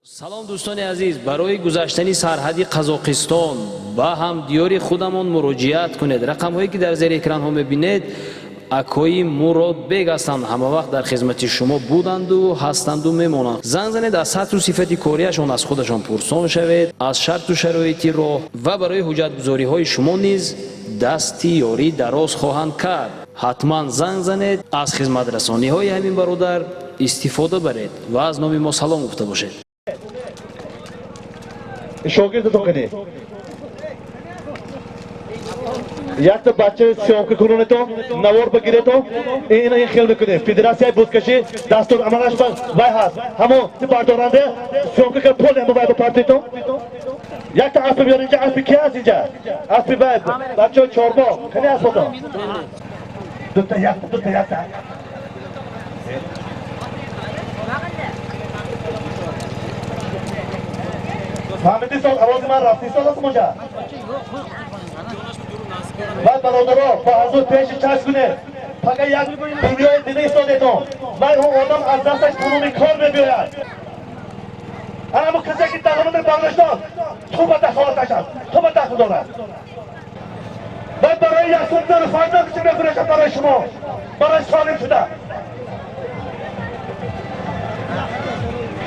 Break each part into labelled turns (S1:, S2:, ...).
S1: Салом, дӯстони азиз. Барои гузаштани сарҳади Қазоқистон ба ҳамдиёри худамон муроҷиат кунед. Рақамҳое ки дар зери экранҳо мебинед, акои Муродбек ҳастанд. Ҳама вақт дар хизмати шумо буданду, ҳастанду мемонанд. Занг занед, аз сатҳу сифати кориашон аз худашон пурсон шавед, аз шарту шароити роҳ ва барои ҳуҷҷатгузориҳои шумо низ дасти ёрӣ дароз хоҳанд кард. Ҳатман занг занед, аз хизматрасониҳои ҳамин бародар истифода баред ва аз номи мо салом гуфта бошед.
S2: Шогирдатон кунед. Якта бача съёмка кунонето, навор бигирето, ина ин хел мекунед. Федератсияи бузкашӣ дастур амалаш ба вай ҳаст. Ҳамо бардоранда съёмка кар, пол ҳамо вай ба партито. Якта асп биёр инҷа, аспи ки ҳаст инҷа? Аспи вай, бачаҳои Чорбоғ, кани аспотон? Дута якта, дута якта. Фаҳмиди сол овози ман рафти сол аст моҷа? Вай бародаро, ба ҳазур пеши чашм кунед. Фақат як дунёи дида истодетон. Вай он одам аз дасташ тамоми кор мебиёяд. Ана касе ки даҳонро бардоштон, ту ба дахолаташ аст, ту ба дахл дорад. Вай барои як сумзану фарзандашо мефурӯшад барои шумо, барои солим шуда.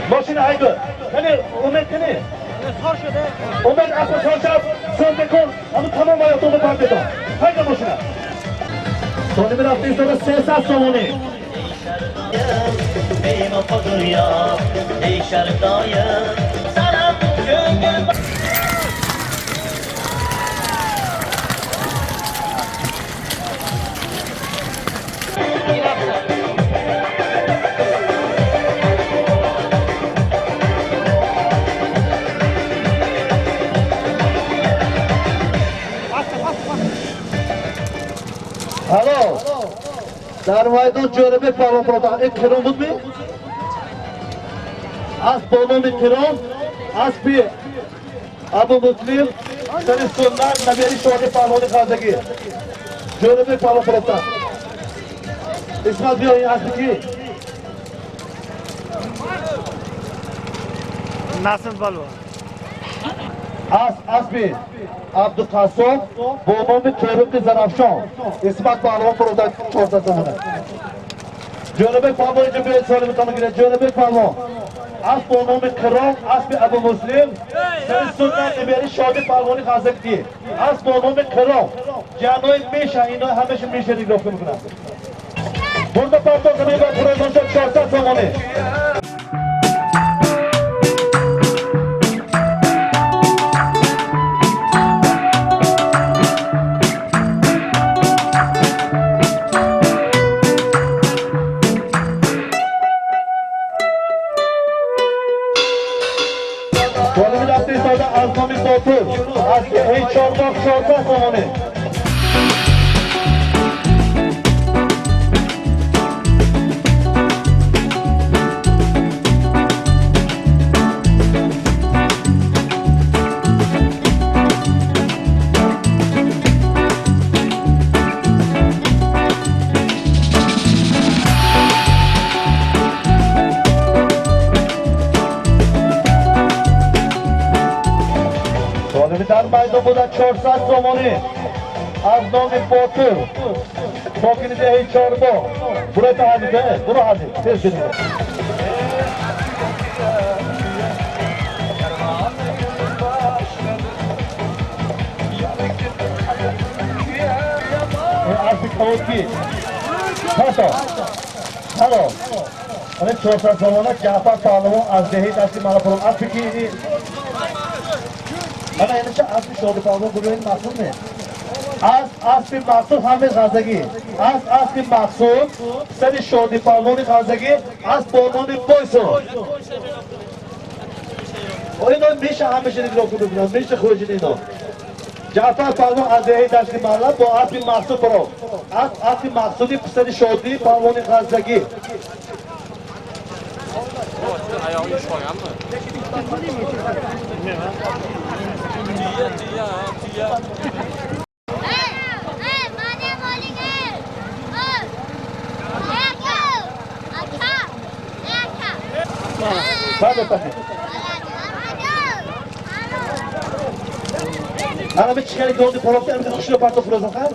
S2: Мошина ҳайду. Кани Умед, кани? Умед аспа шошаб, сонде кун, ҳамун тамом ҳаётонро бардедон. Ҳайда мошина. Солими рафта истода 300 сомонӣ.
S3: Bevafo dunyo, deyishar doim sanam ko'ngil.
S2: Алло, дар майдон Ҷӯрабек паҳлвон фурода. Ин Қирон будми? Асп бо номи Қирон, аспи Абу Муслим, сари суннат, набери Шоҳи паҳлвони қазагӣ. Ҷӯрабек паҳлвон фурода. Исмат, биё, ин аспи ки?
S4: Насим Балвон.
S2: Асп аспи Абдуқассоб бо номи Ториқи Зарафшон. Исмат паҳлвон фурода, 400 сомона. Ҷӯрабек паҳлвон, инҷо биёед, солиматонро гиред. Ҷӯрабек паҳлвон. Асп бо номи Қирон, аспи Абу Муслим, сари суннат, набери Шоди паҳлвони қазакти. Асп бо номи Қирон. Ҷанои меша, ино ҳамеша меша нигоҳ мекунанд. Бурда партоз мебар Фурӯзон шод, 400 сомонӣ. Солими рафта истода аз номи Ботур, аз деҳаи Чорбоғ, 400 сомонӣ. Солими дар майдон буда, 400 сомонӣ аз номи Ботур, сокини деҳаи Чорбоғ. Буро, ҳазиф, буро, ҳазиф, тез шудед. Ин аспи кавод ки? Пасо. Ҳало. Ана 400 сомона Ҷаъфар паҳлавон аз деҳаи Дашти Малапурон. Аспи ки ини? Ана инаша аспи Шоди паҳлавон гурӯҳи Мақсуд не? Асп аспи Мақсуд ҳамаи ғазагӣ. Асп аспи Мақсуд, писари Шоди паҳлавони ғазагӣ, асп бо номи Бойсо. Ино меша ҳамеша нигоҳ кунед, меша хоҷин ино. Ҷаъфар паҳлавон аз деҳаи Дашти Маҳалла бо аспи Мақсуд баро. Асп аспи Мақсуди писари Шодӣ паҳлавони ғазагӣ.
S5: Oyog'i ushqolganmi? Tuya, tuya, tuya.
S6: Ey, ey, mani ham oling, ey. Ey. Ey, aka. Aka. Ey, aka.
S2: Баъд пахи. Ана би чикали голди поробти, ами хушро парто фурӯзон ха?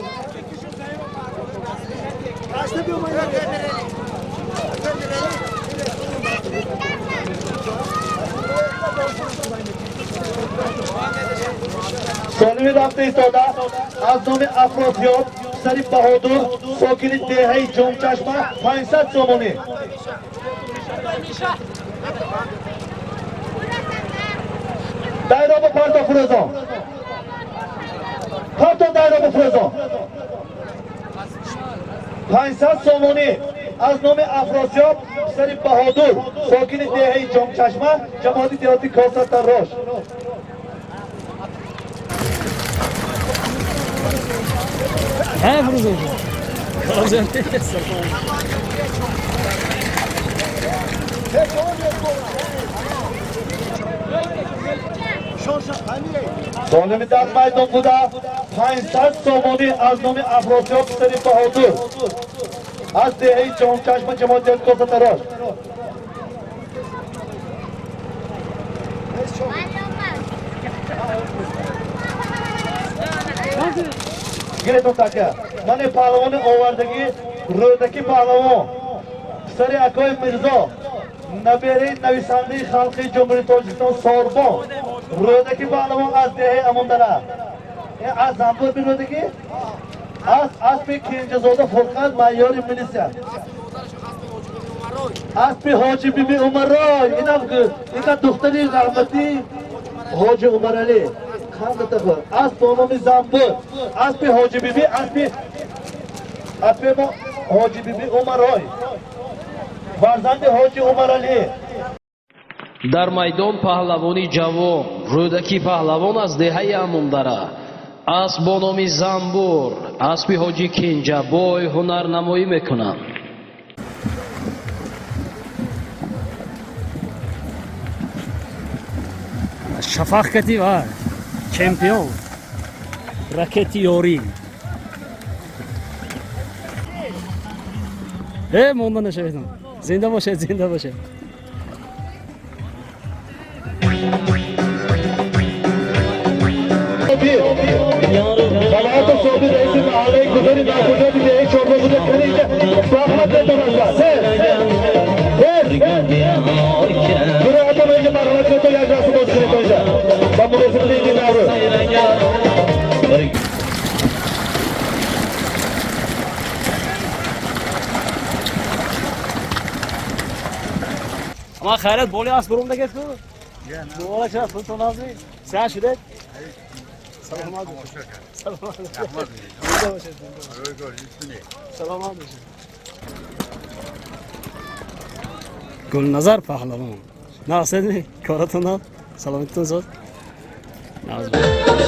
S2: Солими рафта истода аз номи Афросиёб писари Баҳодур сокини деҳаи Ҷомчашма 500 сомонӣ. Дайробу парто фурӯзон. Парто дайробу фурӯзон. 500 сомонӣ аз номи Афросиёб писари Баҳодур сокини деҳаи Ҷомчашма ҷамоати деҳоти Косатарош. Солими дар майдон буда 500 сомонӣ аз номи Афросиёб писари Баҳодур аз деҳаи Ҷомчашма ҷамоати деҳоти Косатарош. Гиретон така. Мане паҳлавони овардагӣ Рӯдаки паҳлавон писари акои Мирзо набераи нависандаи халқи Ҷумҳурии Тоҷикистон Сорбон Рӯдаки паҳлавон аз деҳаи Амондара. Аз Замбур би Рӯдаки? Аз аспи Кенҷазода Фурқат майёри милисия. Аспи Ҳоҷи Биби Умарой. Инам духтари раҳматӣ Ҳоҷи Умаралӣ. Асп бо номи Замбур, аспи Ҳоҷи Биби, аспи мо Ҳоҷи Биби Умарой, фарзанди Ҳоҷи Умаралӣ.
S1: Дар майдон паҳлавони ҷавон Рӯдаки паҳлавон аз деҳаи Амондара асп бо номи Замбур, аспи Ҳоҷи Кенҷабой ҳунарнамоӣ мекунанд.
S4: Шафақ кати ва чемпион ракети ёрӣ. Монда нашаведам. Зинда бошед, зинда бошед.
S2: Салавату собир раиси маҳаллаи гузари нокуҷоти деҳаи Чорбоғ буда каниҷа заҳмат метавонад. Тез, тез. Гурӯҳатон инҷа марҳамат кунед, як расм боз кунед инҷа. Ба муносибати иди Наврӯз.
S4: Ама хайрат боли аст бурум дагет ку? Бола ча пултон назми? Сеа шудед? Саломат бошед. Саломат бошед. Саломат бошед. Гулназар паҳлавон. Наседми? Коратон на? Саломатитон зод?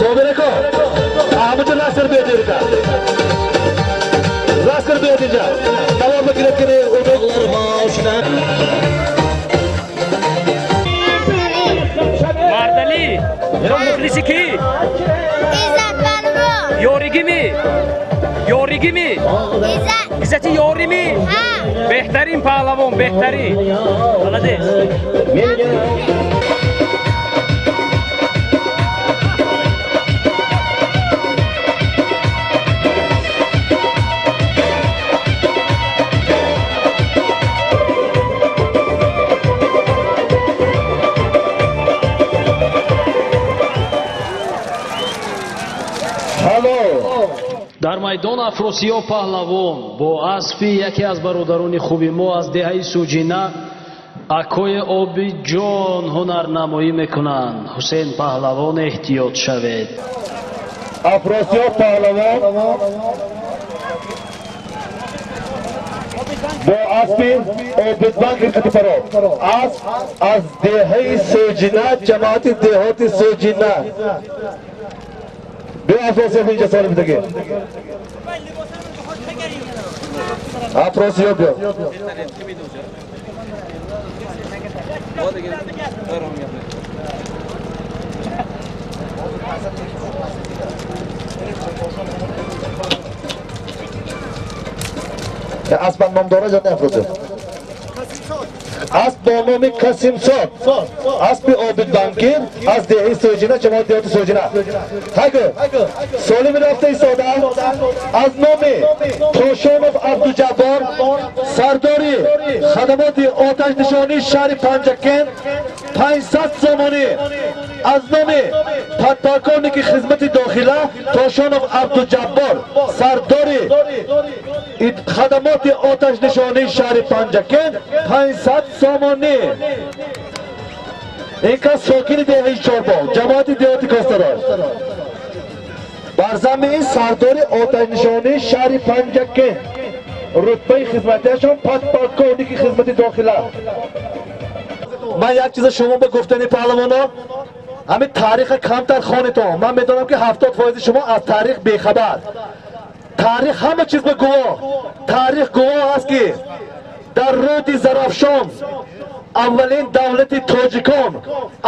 S2: Собирако, Аҳмаджон ласкар биёд инҷа. Ласкар биёд инҷа. Давом бигиред ки умед.
S4: Мардалӣ, ту мухлиси кӣ?
S6: Иззат паҳлавон.
S4: Ёригими? Ёригими?
S6: Иззат.
S4: Иззати ёрими?
S6: Ҳа.
S4: Беҳтарин паҳлавон, беҳтарин. Молодец.
S1: Дар майдон Афросиёб паҳлавон бо аспи яке аз бародарони хуби мо аз деҳаи Суҷина акои Обиҷон ҳунарнамоӣ мекунанд. Ҳусейн паҳлавон, эҳтиёт шавед.
S2: Афросиёб паҳлавон бо аспи Обидбанк рикати парод. Асп аз деҳаи Суҷина, ҷамоати деҳоти Суҷина. Биё Афросиёб инҷа соли бидагӣ. Афросиёб биё. Аспан ном дорад ё не Афросиёб? Асп бо номи Касимсод, аспи Обидбанкир аз деҳаи Соҷина, ҷамоати деҳоти Соҷина. Ҳагу солими рафта истода аз номи Тошонов Абдуҷаббор, сардори хадамоти оташнишонии шаҳри Панҷакент, 500 сомонӣ. Аз номи подполковники хизмати дохила Тошонов Абдуҷаббор, сардори хадамоти оташнишонии шаҳри Панҷакент, 500 сомонӣ. Ин кас сокини деҳаи Чорбоғ, ҷамоати деҳоти Костарош. Бар замми ин сардори оташнишонии шаҳри Панҷакент, рутбаи хизматиашон подполковники хизмати дохила. Ман як чиза шумо ба гуфтани паҳлавоно, ҳамин тариха камтар хонитон. Ман медонам, ки 70% шумо аз таърих бехабар. Таърих ҳама чиз ба гувоҳ. Таърих гувоҳ аст, ки дар рӯди Зарафшон аввалин давлати тоҷикон,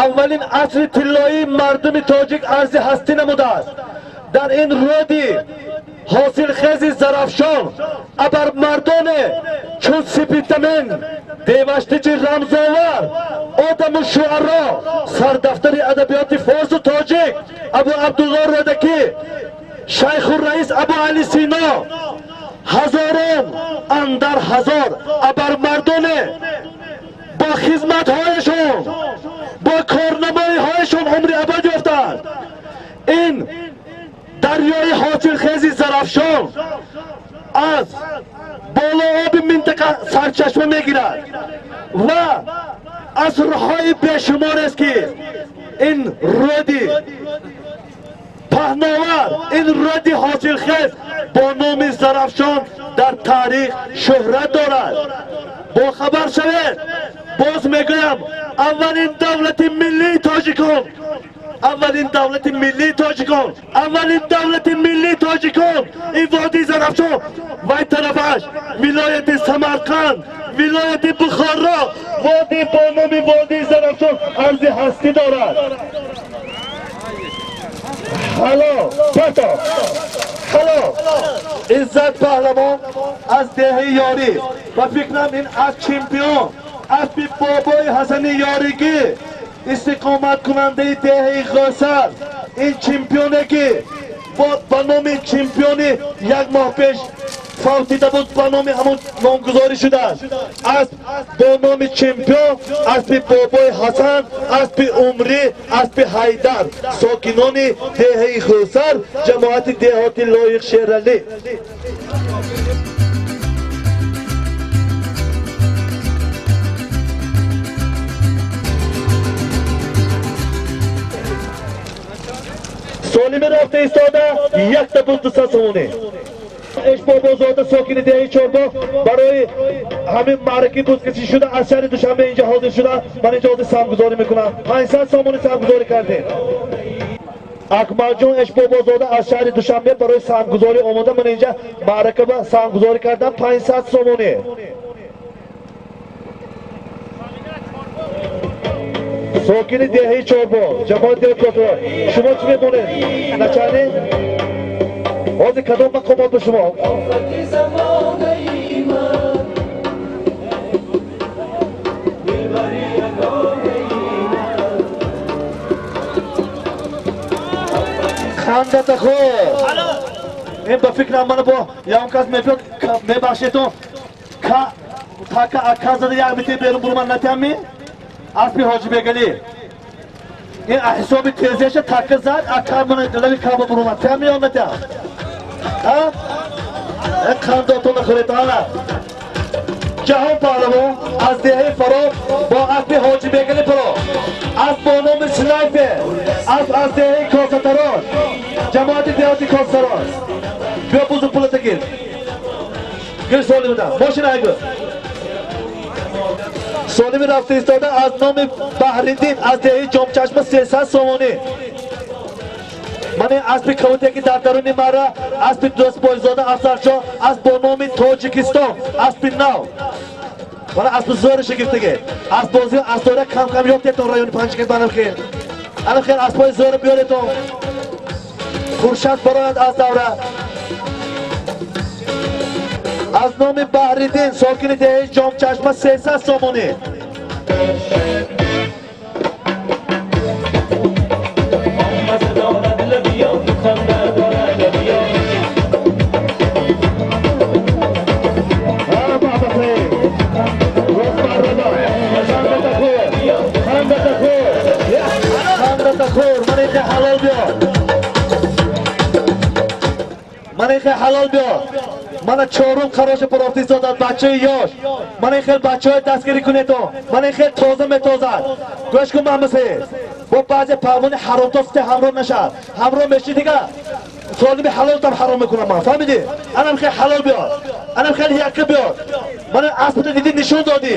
S2: аввалин асри тиллоии мардуми тоҷик арзи ҳастӣ намудааст. Дар ин рӯди ҳосилхези Зарафшон абармардоне чун Сипитамен, Деваштичи рамзовар, Одаму шуаро, сардафтари адабиёти форсу тоҷик Абу Абдулло Рӯдакӣ, Шайхураис Абу Али Сино, ҳазорон андар ҳазор абармардоне бо хизматҳояшон, бо корнамоиҳояшон умри абад ёфтанд. Ин дарёи ҳосилхези Зарафшон аз болооби минтақа сарчашма мегирад ва асрҳои бешуморест, ки ин рӯди паҳновар, ин рӯди ҳосилхез бо номи Зарафшон дар таърих шӯҳрат дорад. Бохабар шавед. Боз мегӯям, аввалин давлати миллии тоҷикон, аввалин давлати миллии тоҷикон, аввалин давлати миллии тоҷикон ин водии Зарафшон, вай тарафаш вилояти Самарқанд, вилояти Бухоро, водӣ бо номи водии Зарафшон арзи ҳастӣ дорад. Ҳало пато ҳало Иззат паҳлавон аз деҳаи Ёрӣ, ба фикрам, ин аз чемпион, аспи бобои Ҳасани Ёригӣ, истиқоматкунандаи деҳаи Ғосар. Ин чемпионе, ки ба номи чемпиони як моҳ пеш фавтида буд, ба номи ҳамон номгузорӣ шудааст. Асп бо номи чемпион, аспи бобои Ҳасан, аспи умрӣ, аспи Ҳайдар, сокинони деҳаи Хӯсар, ҷамоати деҳоти Лоиқ Шералӣ. Солими рафта истода якта буз 200 сомонӣ. Эшбобозода, сокини деҳаи Чорбоғ, барои ҳамин маъракаи бузкашӣ шуда аз шаҳри Душанбе инҷа ҳозир шуда. Ман инҷа ҳозир саҳмгузорӣ мекунам, 500 сомонӣ саҳмгузорӣ кардем. Акмалҷон Эшбобозода аз шаҳри Душанбе барои саҳмгузорӣ омода. Ман инҷа маърака ба саҳмгузорӣ кардам, 500 сомонӣ. Сокини деҳаи Чорбоғ, ҷамоати деҳаи Косро. Шумо чӣ мемонед, начальник? Ҳозир кадом мақомот ба шумо? Хандата хӯр. Ин ба фикрам мана бо ягон кас мебиёд, мебахшедтон, така ака зада як бите берун бурман натиҳамми? Аспи Ҳоҷибегалӣ ин ҳисоби тезиаша така зад, ака мана лави каба бурумад. Тиҳамми ё натиҳам? Қандотон нахӯред. Ана Ҷаҳон паҳлавон аз деҳаи Фароб бо аспи Ҳоҷибегалӣ Паро, асп бо номи Снайпер, асп аз деҳаи Косатарош, ҷамоати деҳоти Косатарош. Биё, бузу пулата гир, гир. Солимида мошина айгӯ. Солими рафта истода аз номи Баҳриддин аз деҳаи Ҷомчашма 300 сомонӣ. Ман ин аспи кавуте, ки дар даруни мара, аспи Дӯстбойзода Афзалшоҳ, асп бо номи Тоҷикистон, аспи нав. Мана аспи зӯри шигифтаги аспбозӣ асдора кам кам ёфтетон райони Панҷакент. Манам хел, ана хел аспҳои зӯра биёретон, хуршад барояд аз давра. Аз номи Баҳриддин, сокини деҳаи Ҷомчашма, 300 сомонӣ.
S3: Hammasi dorad labiyo, dukanda dorad labiyo.
S2: Ha, Маҳмадсаид. Рӯзмаррада. Хандата хӯр. Хандата хӯр. Хандата хӯр. Ман ихе ҳалол биё. Ман ихе ҳалол биё. Мана чорум хароша парофта истодад бачаи ёш. Мана ин хел бачаҳои дастгирӣ кунедо. Мана ин хел тоза метозад. Гӯш кун, Маҳмадсаид. Бо баъзе палвони ҳаромтоз ҳамроҳ нашад. Ҳамроҳ меши дига. Солими ҳалолтам ҳаром мекунам ман. Фаҳмидӣ? Анам хел ҳалол биёр. Анам хел якка биёр. Мана аспата дидӣ, нишон додӣ.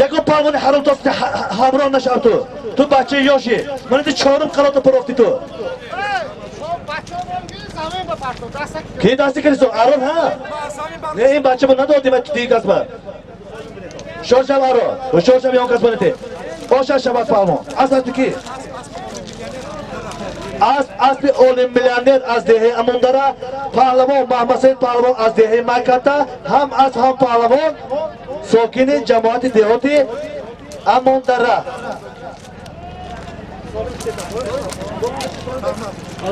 S2: Ягон палвони ҳаромтоз ҳамроҳ нашав ту. Ту бачаи ёшӣ. Мана ди чорум қарота парофтӣ ту. Ки дасти кардисо? Арон ҳа? Не, ин бача бо надодӣ ма дигар кас ба. Ҳушёр шав, Арон. Ҳушёр шав, ён кас банете. Боша шавад палвон. Асп аспи ки? Асп аспи олим миллионер аз деҳаи Амондара, паҳлавон Маҳмадсаид паҳлавон аз деҳаи Майката, ҳам асп ҳам паҳлавон сокини ҷамоати деҳоти Амондара.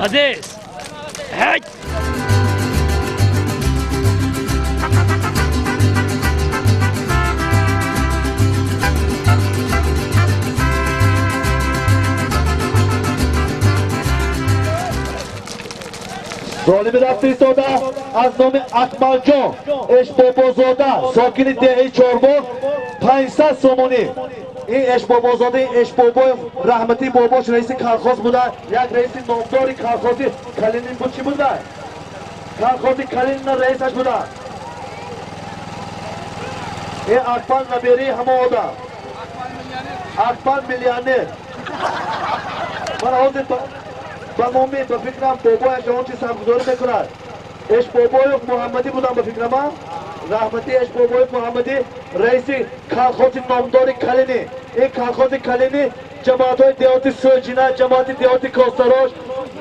S1: Aziz. Hey!
S2: Золими рафта истода аз номи Акмалҷон Эшбобозода, сокини деҳаи Чорбоғ, 500 сомонӣ. Ин Эшбобозода, ин Эшбобоев раҳматӣ бобош раиси колхоз буда, як раиси номдори колхози Калинин буд, чӣ буда? Колхози Калинина раисаш буда. Ин Акмал наберии ҳамон одам. Акмал миллионер. Ман ҳозир ба номи, ба фикрам, бобояш он чи сабгузорӣ мекунад. Эшбобоев Муҳаммадӣ будам, ба фикрам, раҳматӣ Эшбобоев Муҳаммадӣ, раиси колхози номдори Калини. Ин колхози Калини ҷамоатҳои деҳоти Сӯҷина, ҷамоати деҳоти Костарош,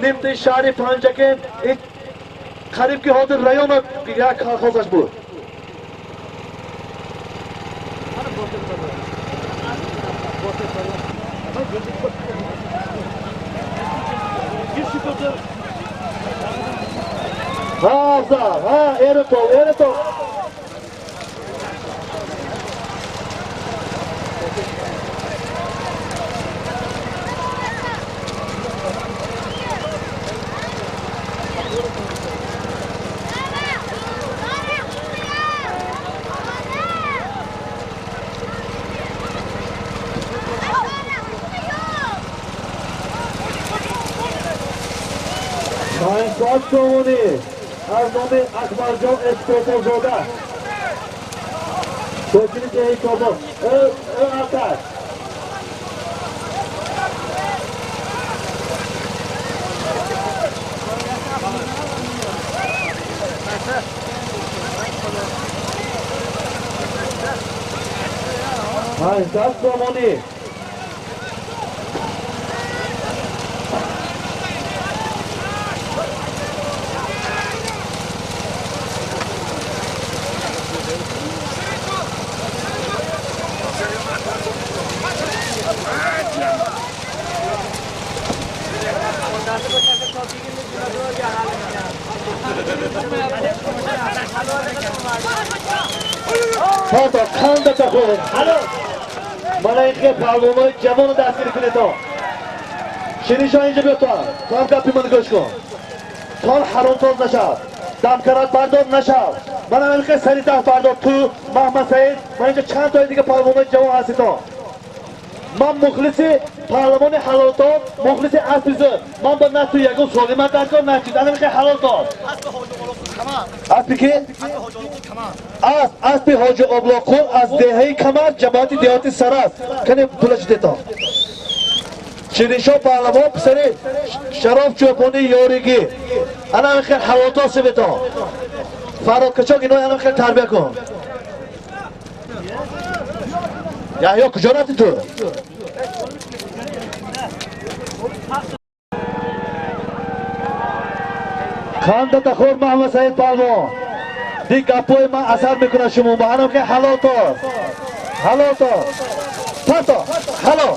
S2: нимти шаҳри Панҷакент, ин қариб ки ҳозир района як колхозаш буд. Ҳа, Афзал, ҳа, эратов, эратов. 500 сомонӣ аз номи Акбарҷон Эшбобозода, сокини деҳаи Чорбоғ. Акар. 500 сомонӣ. Пардо, қандата хӯр. Ҳало. Мана ин хел паҳлавонои ҷавоно дастгирӣ кунед то. Шириншоҳ, инҷа биё то. То ҳам гапи мани гӯш кун. То ҳам ҳаромтоз нашав. Дамкарат бардор нашав. Мана ҳамин хел сари даст бардор ту, Маҳмад Саид, ман инҷа чанд тои дига паҳлавонои ҷавон ҳастед то. Ман мухлиси паҳлавони ҳалолтоб, мухлиси аспи зӯр. Ман ба на ту ягон солимат даркор, на чиз. Ана михел ҳалолтоб. Аспи ки? Асп, аспи Ҳоҷи Облоқул аз деҳаи Камар, ҷамоати деҳоти Сарас. Кане пулаши детон. Шириншоҳ паҳлавон писари Шароф Чӯпони Ёригӣ. Ана михел ҳалолтоб шеветон. Фарод Качок, ино ана михел тарбия кун. Яҳё, куҷо рафти ту? Хандата хӯр, Маҳмад Саид паҳлавон. Ди гапҳои ман асар мекунад шумо ба. Анам ки ҳалолтоз. Ҳалолтоз. Парто. Ҳалол.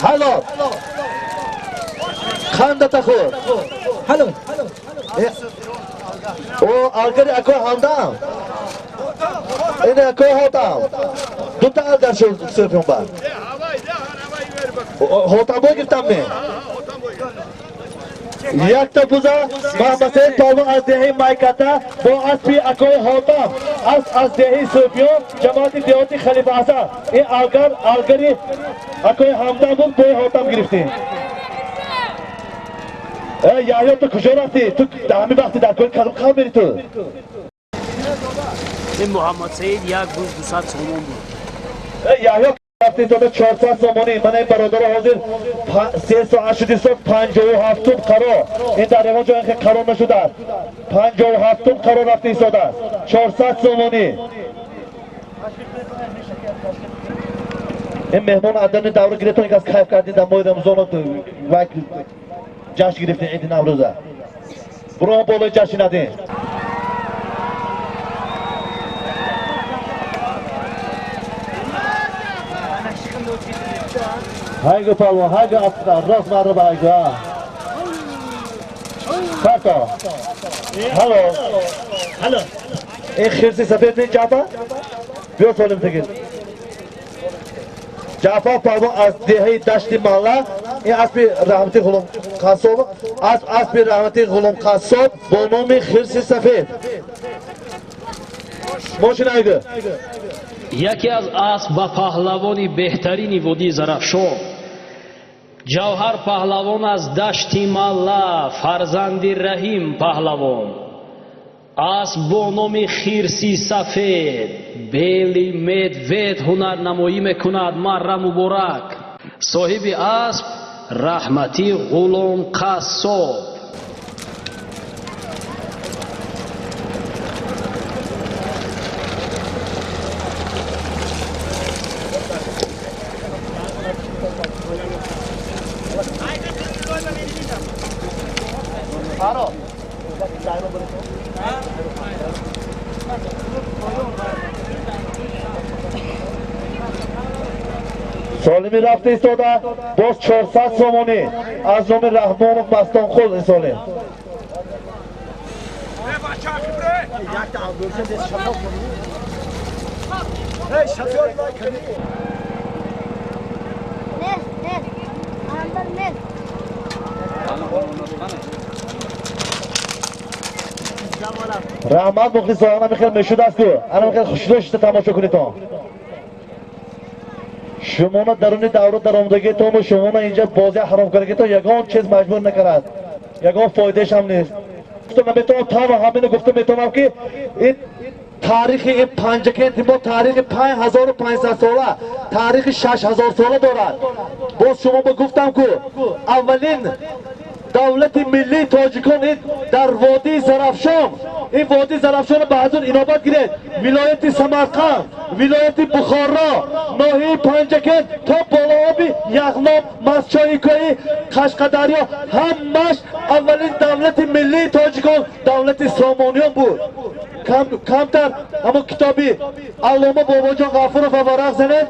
S2: Ҳалол. Қандата хӯр.
S4: Ҳалол.
S2: О, алгари акои Ҳамдам. Ин акои Ҳотам. Дута алгар шуд сӯфиёнба. Ҳотамбой гирифтам ме. Якта буза Маҳмадсаид палвон аз деҳаи Майката бо аспи акои Ҳотам, асп аз деҳаи Сӯфиён, ҷамоати деҳоти Халифа Ҳасан. Ин алгар алгари акои Ҳамдам буд, бои Ҳотам гирифтем. Яҳё, ту куҷо рафтӣ? Ту ҳамин вақти дар кори кадом қавм мери ту?
S1: Ин Муҳаммадсаид як буз 200 сомон буд.
S2: Яҳё рафти дода 400 сомонӣ. Мана ин бародаро ҳозир 3 соат шуди соат 57-ум қарор. Ин дар ягон ҷо инхел қарор нашудааст. 57-ум қарор рафта истодааст. 400 сомонӣ. Ин меҳмон адани давра гирифтон, аз кайф кардин дар моҳи Рамазон ва ҷашн гирифтин иди Наврӯза. Буро болои ҷашн надин. Хайгу палвон, хайгу аспа, рост марра хайгу. Парто. Ҳалол.
S4: Ҳалол.
S2: Ин хирси сафед не Ҷаъфар? Биё солим тегин. Ҷаъфар палвон аз деҳаи Дашти Малла, ин аспи Раҳмати Ғулом Қассоб, асп аспи Раҳмати Ғулом Қассоб бо номи хирси сафед. Мошин айгу.
S1: Яке аз асп ва паҳлавони беҳтарини водии Зарафшон, Ҷавҳар паҳлавон аз Дашти Малла, фарзанди Раҳим паҳлавон, асп бо номи хирси сафед бели медвед ҳунарнамоӣ мекунад. Марра муборак. Соҳиби асп Раҳматӣ Ғулом Қассоб.
S2: Солими рафта истода боз 400 сомонӣ аз номи Раҳмонов Мастонқул. Ин солим.
S6: Nel, nel. Andan nel.
S2: Раҳмат, мухлисо, ана михел мешудааст ку, ана михел хушрӯ шида тамошо кунедон. Шумона даруни давра даромадагитону шумона инҷа бозӣ ҳаромкардагитон ягон чиз маҷбур накард, ягон фоидааш ҳам нест. Гуфта наметавонам, танҳо ҳамино гуфта метавонам, ки ин таърихи ин Панҷакенти мо таърихи 5500 сола, таърихи 6000 сола дорад. Боз шумо ба гуфтам ку, аввалин давлати миллии тоҷикон ин дар водии Зарафшон. Ин водии Зарафшонро ба ҳазур инобат гиред: вилояти Самарқанд, вилояти Бухоро, ноҳияи Панҷакент то болооби Яғноб, Мастчои кӯҳи Қашқадарё, ҳамаш аввалин давлати миллии тоҷикон давлати Сомониён буд. Камтар ҳамон китоби аллома Бобоҷон Ғафуров ва варақ занед,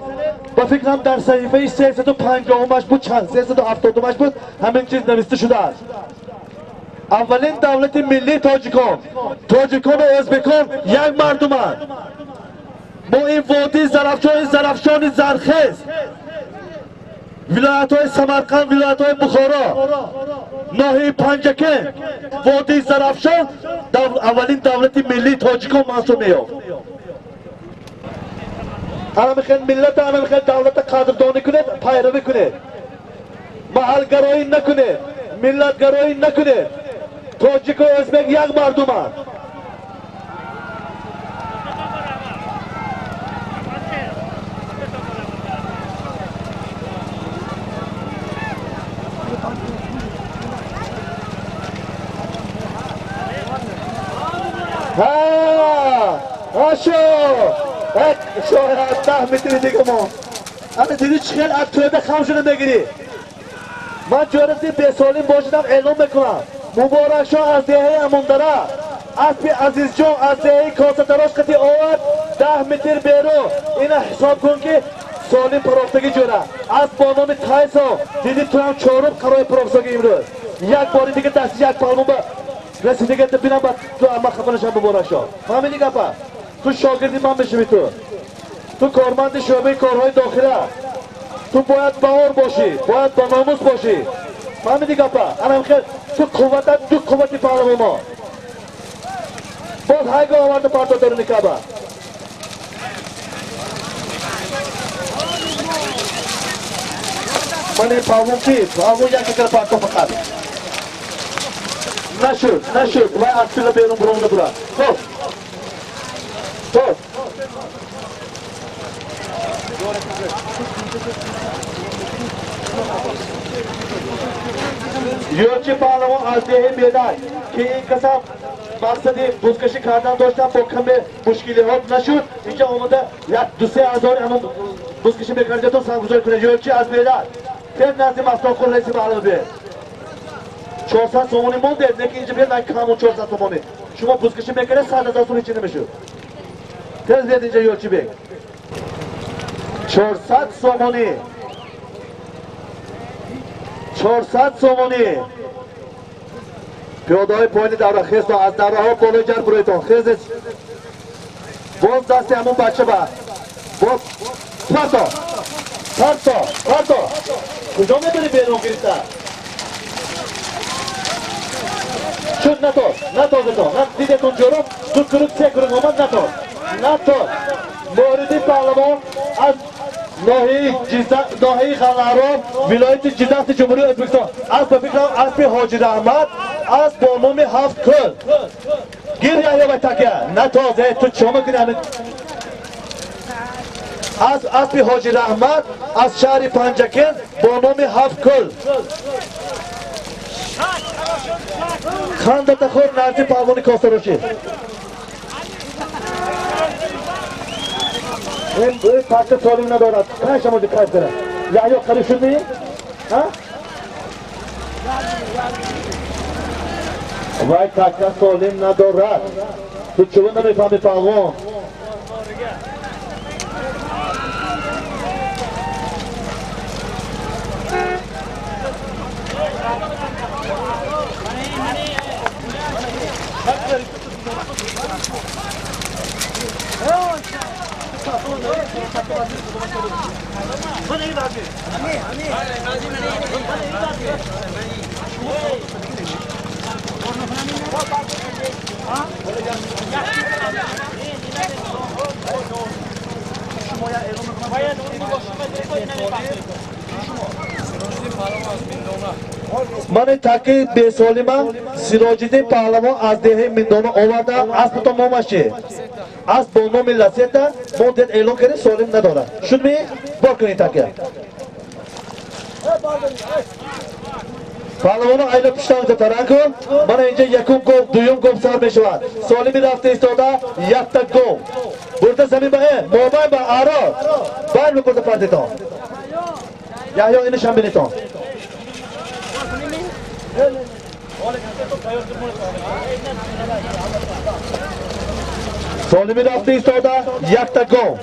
S2: ба фикрам дар саҳифаи 350-умаш буд, чанд 370-умаш буд, ҳамин чиз нависта шудааст. Аввалин давлати миллии тоҷикон. Тоҷикону ӯзбекон як мардуманд. Мо ин водии Зарафшон, ин Зарафшони зархез, вилоятҳои Самарқанд, вилоятҳои Бухоро, ноҳияи Панҷакент, водии Зарафшон аввалин давлати миллии тоҷикон мансуб меёфт. Ана михел миллата, ана михел давлата қадрдонӣ кунед, пайравӣ кунед, маҳалгароӣ накунед, миллатгароӣ накунед. Тоҷику ӯзбек як мардуманд. Ҳа, ҳашо шояд 10 метри дига мо. Ана диди, чӣ хел аз тӯда хам шуда мегирӣ. Ман ҷорафти бесолим бошидам, эълон мекунам: Муборакшоҳ аз деҳаи Амондара, аспи Азизҷон аз деҳаи Косатарош қати овард 10 метр берун. Ина ҳисоб кун, ки Солим парофтагӣ ҷӯра. Асп бо номи Тайсон. Диди ту ҳам чорум қарои парофтагӣ имрӯз. Як бори дига дасти як паҳлавон ба расидага бинам ба ту ама хафа нашам муборак шо. Фаҳмидӣ гапа? Ту шогирди ман мешавӣ ту. Ту корманди шӯъбаи корҳои дохила. Ту бояд баор бошӣ, бояд ба номус бошӣ. Фаҳмидӣ гапа? Анам хел ту қувватат ду қуввати паҳлавоно. Боз ҳайго оварда парто даруни Каъба. Ман ин паҳлавон ки? Паҳлавон як кара парто фақат. Нашуд, нашуд. Вай аз пила берун буронда бура. Хоб. Хоб. Ёрчи паҳлавон аз деҳи Бедай, ки ин касам мақсади бузкашӣ кардан доштам, бо каме мушкилиҳо нашуд. Инҷа омада як ду-се ҳазори ҳамон бузкашӣ мекардиятон санггузорӣ кунед. Ёрчи аз Бедай. Тез назди Мастонқул раиси маҳалла биед. 400 сомонӣ мондед, лекин инҷа биед, вай камон 400 сомонӣ. Шумо бузкашӣ мекардед, 100 ҳазор сомонӣ чӣ намешуд. Тез биед инҷа Ёрчи бек. 400 сомонӣ. 400 сомонӣ. Пиёдаҳои поини давра хездо аз давраҳо болои ҷар буроитон. Хезед. Боз дасти ҳамон бача ба. Боз парто. Парто, парто. Куҷо мебарӣ берун гирифта? Шуд натоз, натозетон. Дидетон ҷорум, ду курук, се курук омад натоз. Натоз. Муҳриддин паҳлавон аз ноҳияи Ғаллаҳром, вилояти Ҷизахи Ҷумҳурии Ӯзбекистон. Асп ба фикрам аспи Ҳоҷи Раҳмат, асп бо номи Ҳафт кӯл. Гир Яҳё ба такя. Натоз, э, ту чо мекунӣ ҳамин? Асп аспи Ҳоҷи Раҳмат аз шаҳри Панҷакент бо номи Ҳафт кӯл. Хандата хӯр назди паҳлавони Косарошӣ. Ин такка солим надорад. Панҷ шамоди кайф кунад. Яҳё қариб шуд ми? Ҳа? Вай такка солим надорад. Ту чӯ намефаҳми паҳлавон? Ман таки бесолима Сироҷиддин паҳлавон аз деҳаи Миндона оварда. Аспато номаш чи? Асп бо номи Ласета. Мо дед эълон кардем, солим надорад. Шуд ми? Бор кунед такя. Паҳлавоно айла пуштан таранку. Мана инҷа якум гов, дуюм гов сар мешавад. Солими рафта истода якта гов. Бурда замин ба мобайн ба аро. Байна бурда партитон. Яҳё инашам бинитон. Солими рафта истода якта гов.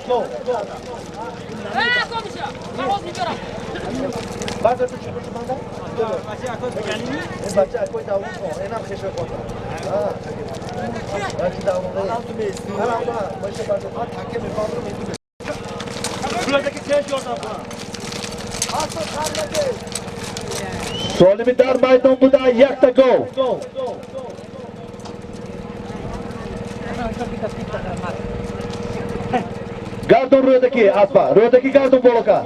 S2: Солими дар майдон буда якта гов. Гардон рӯдаки аспа, рӯдаки гардон болока.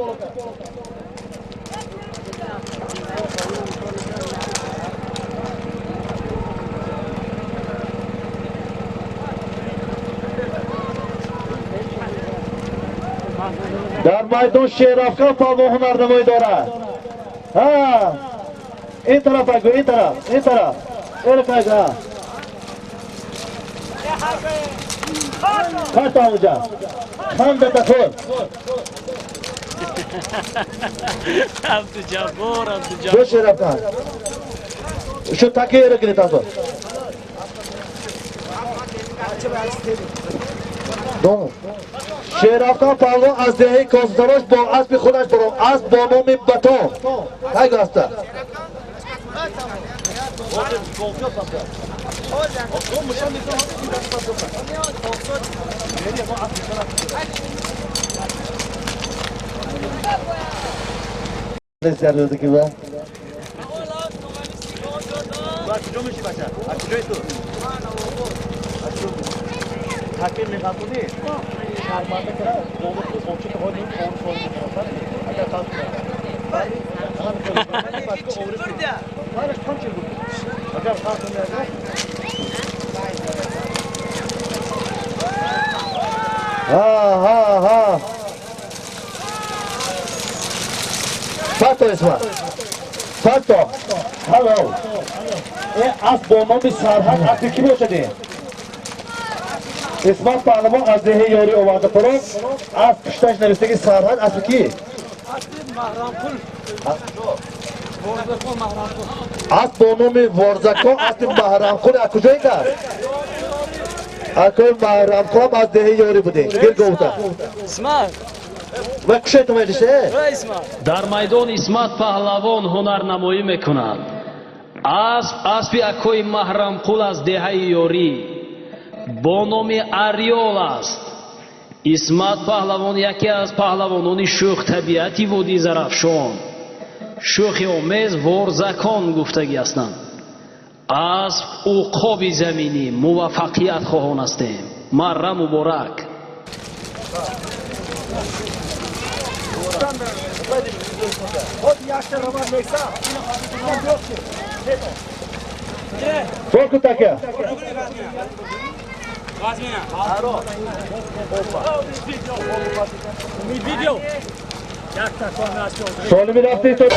S2: Дар майдон Шерафкан палвон ҳунарнамоӣ дорад. Ҳа, ин тараф айгӯ, ин тараф, ин тараф. Ин айгӯ, ҳа. Карта онҷа. Хандата хӯр.
S1: Абдуҷаббор, Абдуҷаббор.
S2: Ду Шерафкан. Шу такиро гирифт аз он. Шерафкан паҳлавон аз деҳаи Косатарош бо аспи худаш баром. Асп бо номи Батон. Кай аста?
S4: Такбир меғалтонӣ шарманда кара агар
S2: ха ха факто исмат факто ҳало э асп бо номи Сарҳад аспи кӣ бошад? Исмат паҳлавон аз деҳаи Ёрӣ оварда парон. Асп пушташ навиштаги Сарҳад аспи кӣ? Асп бо номи Ворзакон аспи Маҳрамқул аз куҷое кард? Акои Маҳрамқулам аз деҳаи Ёрӣ будем. Гир гуфта. Ва кушои тумайлише?
S1: Дар майдон Исмат паҳлавон ҳунарнамоӣ мекунад. Асп аспи акои Маҳрамқул аз деҳаи Ёрӣ бо номи Ариол аст. Исмат паҳлавон яке аз паҳлавонони шӯхтабиати водии Зарафшон, шӯхи омез Ворзакон гуфтагӣ ҳастанд. Асп уқоби заминӣ, муваффақият хоҳон ҳастем. Марра муборак.
S2: Сколько таке? Солими рафти то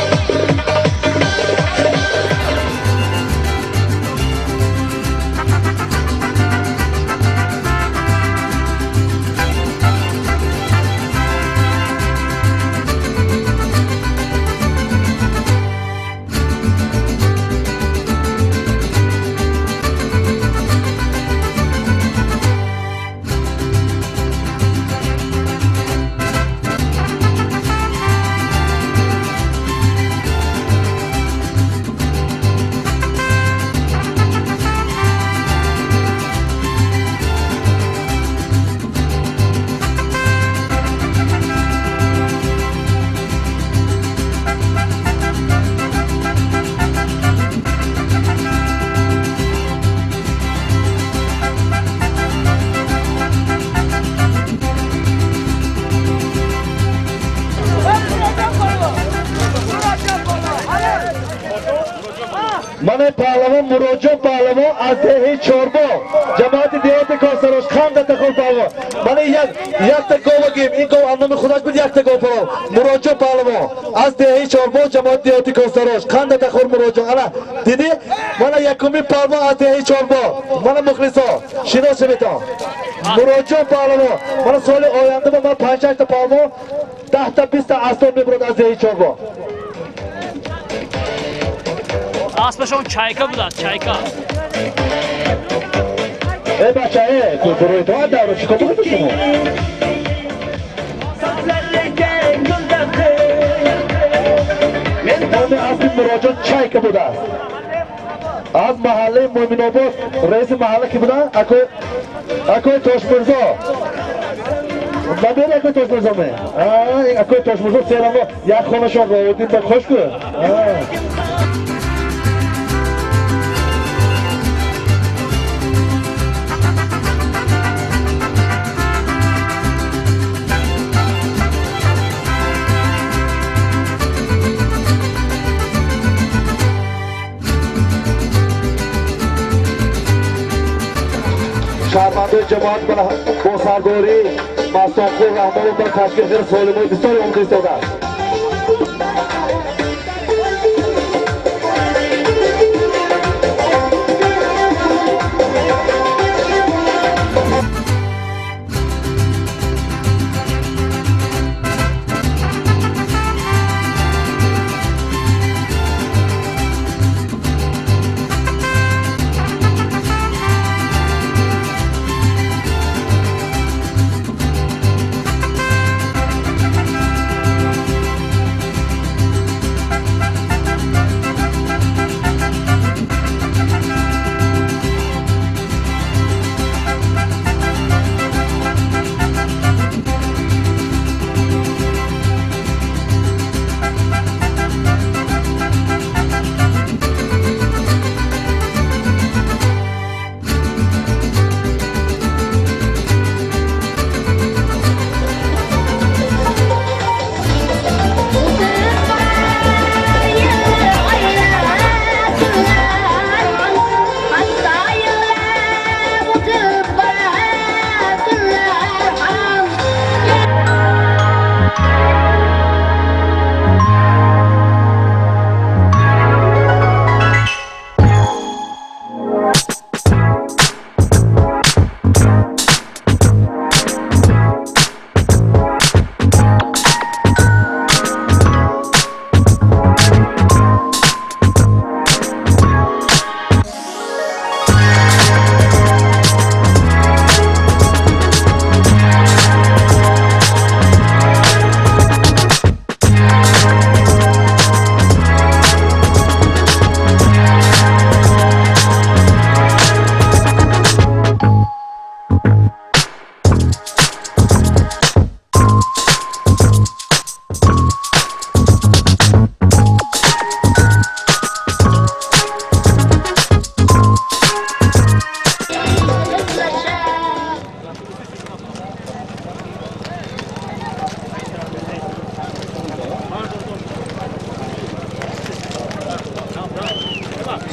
S2: мане паҳлавон Муроҷон паҳлавон аз деҳаи Чорбоғ, ҷамоати деҳоти Косарош, ханда тахор паҳлавон. Мане якта гова гим, ин гов аз номи худаш буд, якта гов паҳлавон. Муроҷон паҳлавон аз деҳаи Чорбоғ, ҷамоати деҳоти Косарош, ханда тахор Муроҷон. Ана дидӣ? Мана якумин паҳлавон аз деҳаи Чорбоғ. Мана мухлисо, шинос шаведон. Муроҷон паҳлавон. Мана соли оянда ман 5-6 та паҳлавон, 10 та 20 та аслон мебурад аз деҳаи Чорбоғ.
S1: Аспашон чайка будааст, чайка.
S2: Э бача, э, гурӯҳи то давра чӣ кор будед шумо? Номи аспи Муроҷон Чайка будааст. Аз маҳаллаи Муъминобод раиси маҳалла ки буда? Акои Тошмирзо. Набери акои Тошмирзо ме? Акои Тошмирзо серамо як хонашон роводин ба хош ку? Шаҳрвандои ҷамоат бо сардорӣ Мастонқул Раҳмонов дар ташкил хеле солимои бисёре омода истодааст.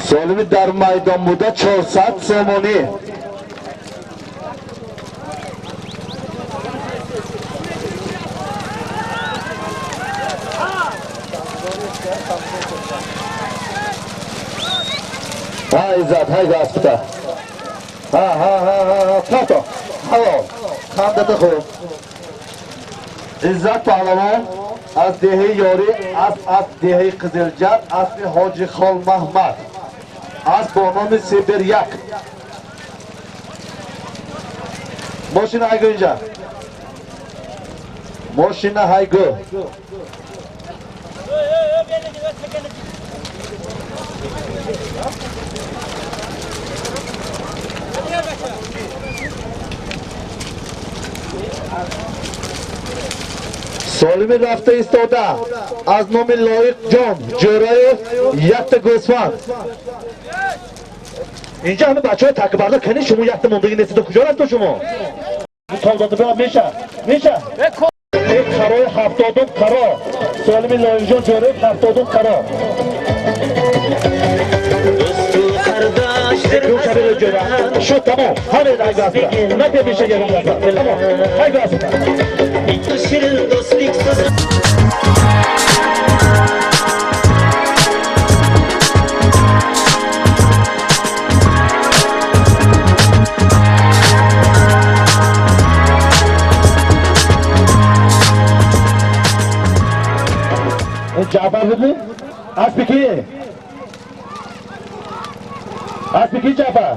S2: Солими дар майдон буда 400 сомонӣ. Ҳа Иззат, ҳай гаспита. Ҳа ҳа ҳа ҳа ҳа фото. Ҳало. Хандата хуб. Иззат паҳлавон аз деҳаи Ёрӣ, аз деҳаи Қизилҷар, аспи Ҳоҷи Хол Маҳмад. Асп бо номи Сибир як. Мошина ҳайгӯ инҷа. Мошина ҳайгӯ. Солими рафта истода аз номи Лоиқҷон Ҷӯраев якта гӯсфанд. Инҷа ҳама бачаҳои такбардор кани шумо якта мондагӣ нестед, куҷо рафту шумо? Толдода меша, меша. Қарои 70 қаро. Солими Лоиқҷон Ҷӯраев 70 қаро. Шуд тамом. Ҳамин ҳай гаспа. На пемиша ягон гаспа. Тамом. Ҳай гаспа.
S3: Shirin do'stlik so'zi.
S2: Ҷаъфар будми? Аспи ки? Аспи ки Ҷаъфар?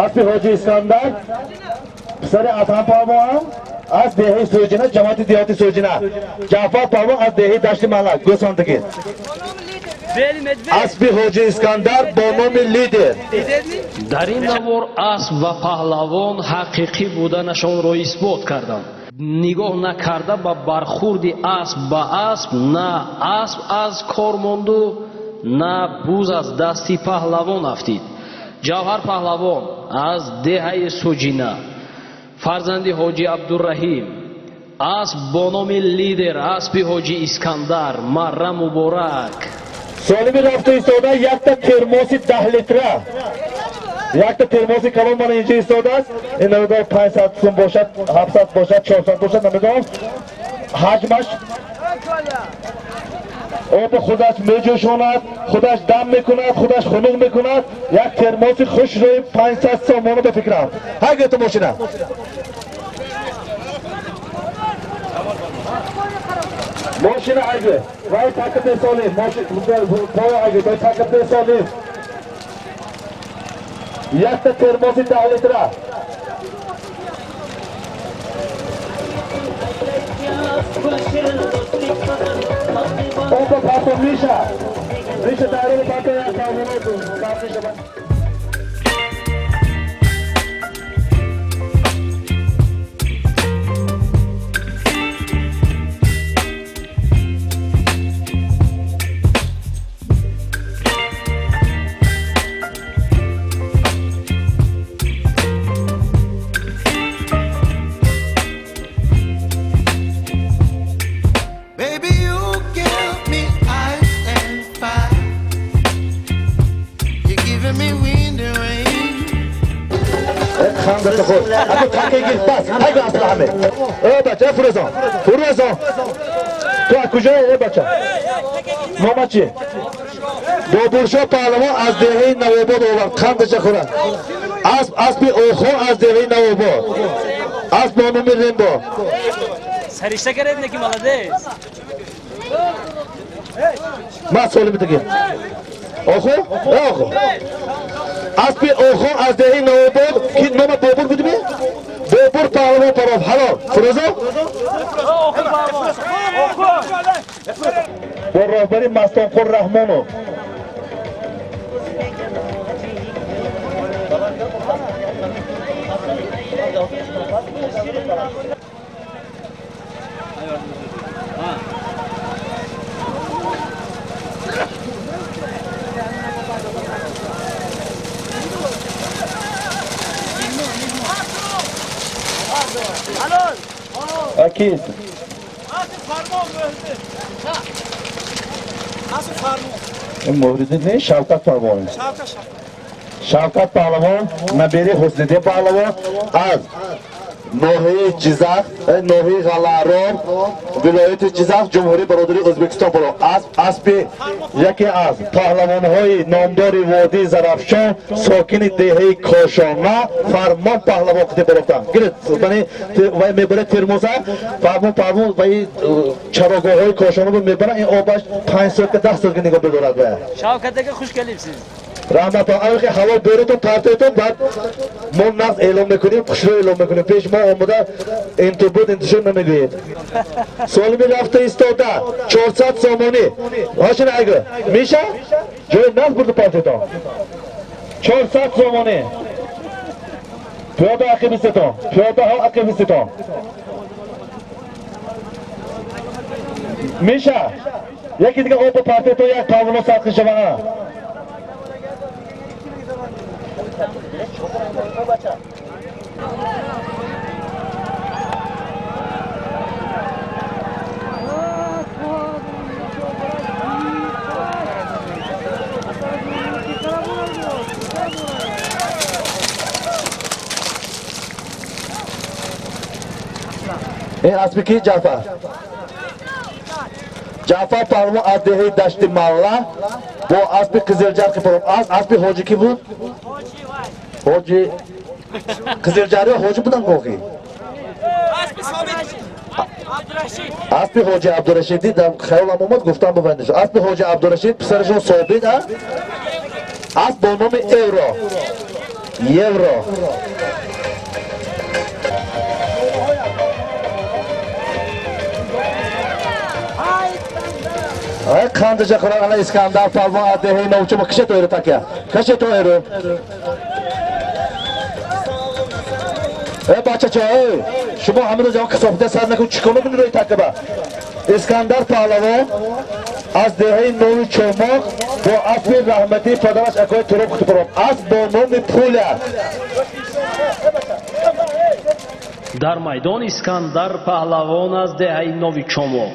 S2: Аспи Ҳоҷи Искандар, писари Атам палвон, аз деҳаи Сӯҷина, ҷамоати деҳоти Сӯҷина. Ҷаъфар палвон аз деҳаи Дашти Малак, гӯсфандагӣ. Аспи Ҳоҷи Искандар бо номи Лидер.
S1: Дар ин навор асп ва паҳлавон ҳақиқӣ буданашонро исбот карданд. Нигоҳ накарда ба бархурди асп ба асп, на асп аз кор монду, на буз аз дасти паҳлавон афтид. Ҷавҳар паҳлавон аз деҳаи Суҷина, фарзанди Ҳоҷи Абдурраҳим, асп бо номи Лидер, аспи Ҳоҷи Искандар. Марра муборак.
S2: Солими рафта истода якта термоси 10 литра. Якта термоси калон мана инҷа истодааст. Ин намедонам 500 сум бошад, 700 бошад, 400 бошад, намедонам. Ҳаҷмаш оби худаш меҷӯшонад, худаш дам мекунад, худаш хунук мекунад. Як термоси хушрӯи 500 сомона ба фикрам. Ҳай гӯ ту мошина. Мошина ҳай гӯ. Вай така бесолим, мошина поя ҳай гӯ, вай така бесолим. Якта термоси 10 литра. Опа, папа, Миша. Миша, дарили папа, я папа, Миша.
S7: Baby, you give me ice and fire. You're giving me wind and rain.
S2: خندت خود. اگه تکه گیر بس. های اصلا همه. ای بچه فروزان. فروزان. تو از کجای ای بچه؟ نامت چیه؟ بابرشاه پهلوان از دهه نواباد آورد. خندش خورد. اسب اوخو از دهه نواباد. اسب با نام رمبا.
S5: Саришта кардед неки молодец.
S2: من سوالی می‌تونم. آخو؟ آخو. اسب اوخو از دهه نواباد کی نام بابر بودی؟ بابر پهلوان پراب حلال. فروزا؟ با راهبری مستانقل رحمانو. Акист.
S4: Asıl farmon.
S2: Ин Муҳриддин не, Шавкат паҳлавон. Шавкат паҳлавон, набери Ҳусниддин паҳлавон аз ноҳияи Ҷизах, ноҳияи Ғалаарор, вилояти Ҷизах, Ҷумҳурии Бародарии Ӯзбекистон буро. Асп аспи яке аз паҳлавонҳои номдори водии Зарафшон, сокини деҳаи Кошона, Фармон паҳлавон қити бурофтанд. Гиред, мани вай мебарад термоза, Фармон паҳлавон вай чарогоҳҳои Кошона мебарад, ин обаш 5 соатка 10 соатка нигоҳ бидорад вай.
S5: Шавкат aka, xush kelibsiz.
S2: Раҳмат. Охи ҳаво берутон партойтон, баъд мо нағз эълон мекунем, хушрӯ эълон мекунем. Пеш мо омода инту буд, интушуд намегӯед. Солими рафта истода 400 сомонӣ. Ҳошина айгӯ меша ҷои нағз бурду партойтон. 400 сомонӣ. Пиёда ақибистетон, пиёдаҳо ақибистетон. Меша яки дига обо партойтон, як павло садқи шава. Ин аспи ки? Ҷаъфар. Ҷаъфар паҳлавон аз деҳаи Дашти Малла бо аспи Қизилҷар қипоров. Аспи ҳоҷи кӣ буд? Ҳоҷи Қизилҷариё ҳоҷи будан гоҳӣ? Аспи ҳоҷи Абдурашидӣ дар хаёлам омад, гуфтам бубандиш. Аспи ҳоҷи Абдурашид, писарашон Собит, а? Асп бо номи Евро. Евро. Ай қандажа хӯрак ана Искандар палвон аз деҳаи Новчума кише тоиро такя. Каше тоиро. Э бачачо, эй, шумо ҳамин рӯз ягон касофида сар накун, чикор мекунед рӯи такаба? Искандар паҳлавон аз деҳаи Нови Чомоқ бо аспи раҳматии падараш акои Туроб Қутбуров. Асп бо номи Пуля.
S1: Дар майдон Искандар паҳлавон аз деҳаи Нови Чомоқ,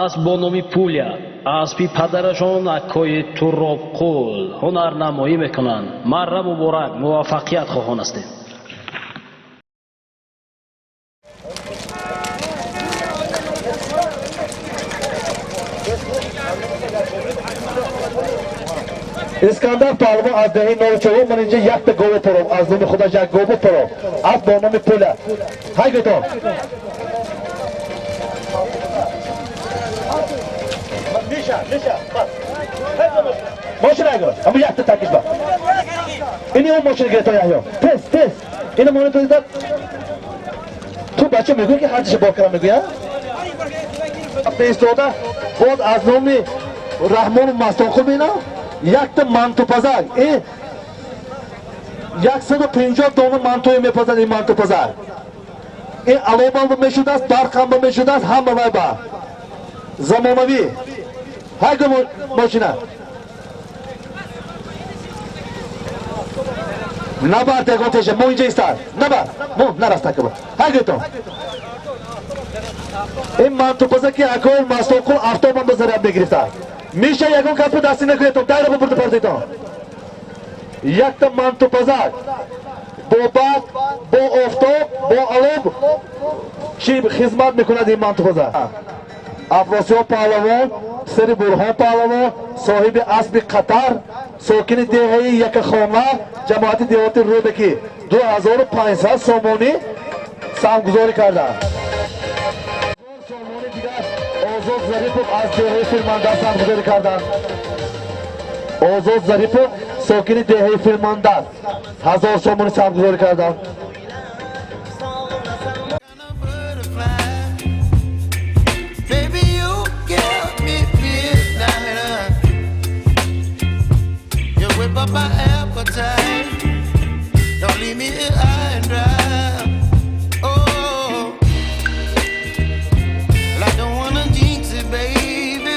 S1: асп бо номи Пуля, аспи падарашон акои Туробқул ҳунарнамоӣ мекунанд. Марра муборак, муваффақият хоҳон ҳастем.
S2: Искандар паҳлавон аз деҳаи Нови Чомоқ, ман инҷа якта гово паров, аз номи худаш як гово паров. Асп бо номи Пуля. Ҳай гӯйтон. Миша, Миша, бас. Мошина айгӯ, ҳамун якта такиш ба. Ини он мошина гирифта Яҳё. Тез, тез. Ина монитор дад. Ту бача мегӯӣ ки ҳарчиша бор кардам мегӯя? Рафта истода, боз аз номи Раҳмону Мастонқул бинам, якта мантупазак. 150 дона мантуе мепазад ин мантупазак. Ин алобам мешудааст, барқам мешудааст, ҳама вай ба. Замонавӣ. Ҳай гӯ мошина. Набар ягон теша, мо инҷа истад. Набар, мо нараста каба. Ҳай гӯйтон. Ин мантупаза ки акои Мастонқул автобам ба заряд мегирифта. Миша ягон касбо дасти накунедтон, дайра бубурда партойтон. Якта мантупазак бо барқ, бо офтоб, бо алоб чӣ хизмат мекунад ин мантупазак. Афросиёб паҳлавон, писари Бурҳон паҳлавон, соҳиби аспи Қатар, сокини деҳаи Якахона, ҷамоати деҳоти Рӯдакӣ, 2500 сомонӣ саҳмгузорӣ карданд. Сомонӣ дигар Озод Зарипов аз деҳаи Филмандар саҳмгузорӣ карданд. Озод Зарипов, сокини деҳаи Филмандар, 1000 сомонӣ саҳмгузорӣ карданд.
S7: Baby, you give me midnight. You whip up my appetite. Don't leave me here high and dry. Oh, well, I don't wanna jinx it, baby,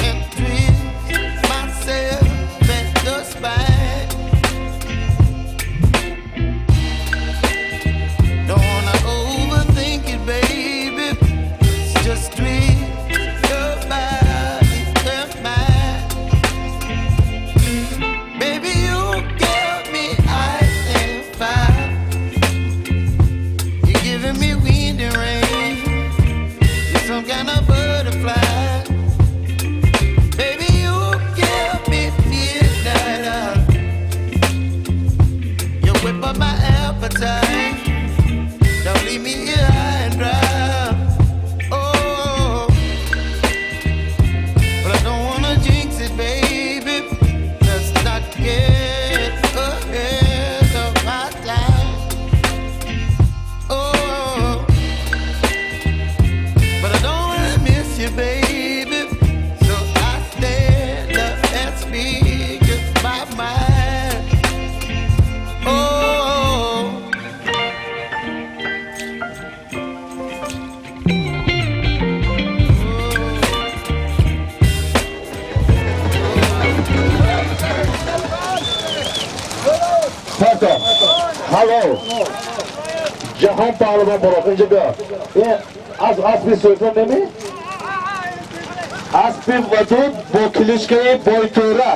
S7: and twist myself at the spine.
S2: Ҳалол. Ҷаҳон паҳлавон бароқ инҷо биё. Ин аз аспи Суфиён неми? Аспи Вадуд бо кличкаи Бойтура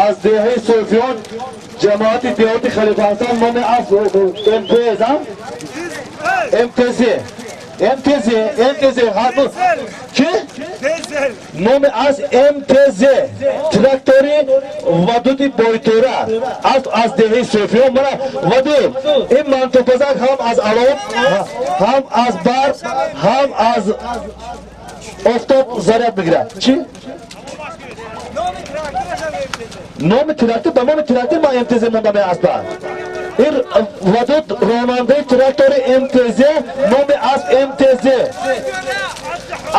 S2: аз деҳаи Суфиён, ҷамоати деҳоти Халифа Ҳасан, номи асп МТЗ, МТЗ, МТЗ, МТЗ. Чи номи асп? МТЗ, трактори Вадуди Бойтура, асп аз деҳаи Суфиён. Мана Вадуд, ин мантупазак ҳам аз алов, ҳам аз барқ, ҳам аз офтоб заряд мегирад. Чӣ номи трактор? Ба номи трактор ман МТЗ мондам аспа. Ин Вадуд ронандаи трактори МТЗ, номи асп МТЗ,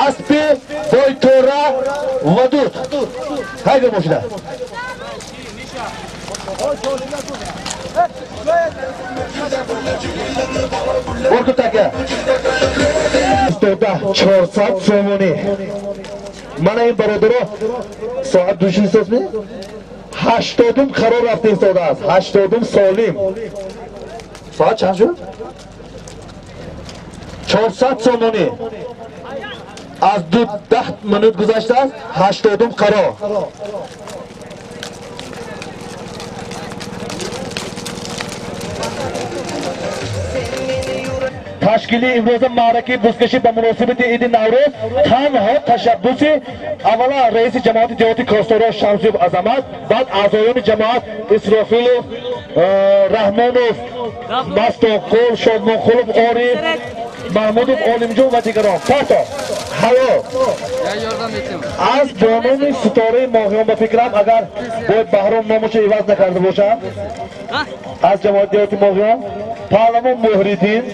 S2: аспи Бойтора Вадуд. Ҳайда мошина. Буркут ака, истода 400 сомонӣ. Мана ин бародаро, соат душисозми, 80-ум қарор рафта истодааст, 80-ум солим. Соат чанд шуд? 400 сомонӣ. Аз ду 10 минут гузаштааст, 80-ум қарор. Ташкили имрӯза маъракаи бузкашӣ ба муносибати иди Наврӯз танҳо ташаббуси аввала раиси ҷамоати деҳоти Косторо Шамсиёв Азамат, баъд аъзоёни ҷамоат Исрофилов, Раҳмонов, Мастонқул, Шодмонқулов Ориф, Маҳмудов Олимҷон ва дигарон. Парто, ҳало аз бо номи Ситораи Моҳиён. Ба фикрам, агар бояд Баҳром номашо иваз накарда бошам, аз ҷамоати деҳоти Моҳиён паҳлавон Муҳриддин,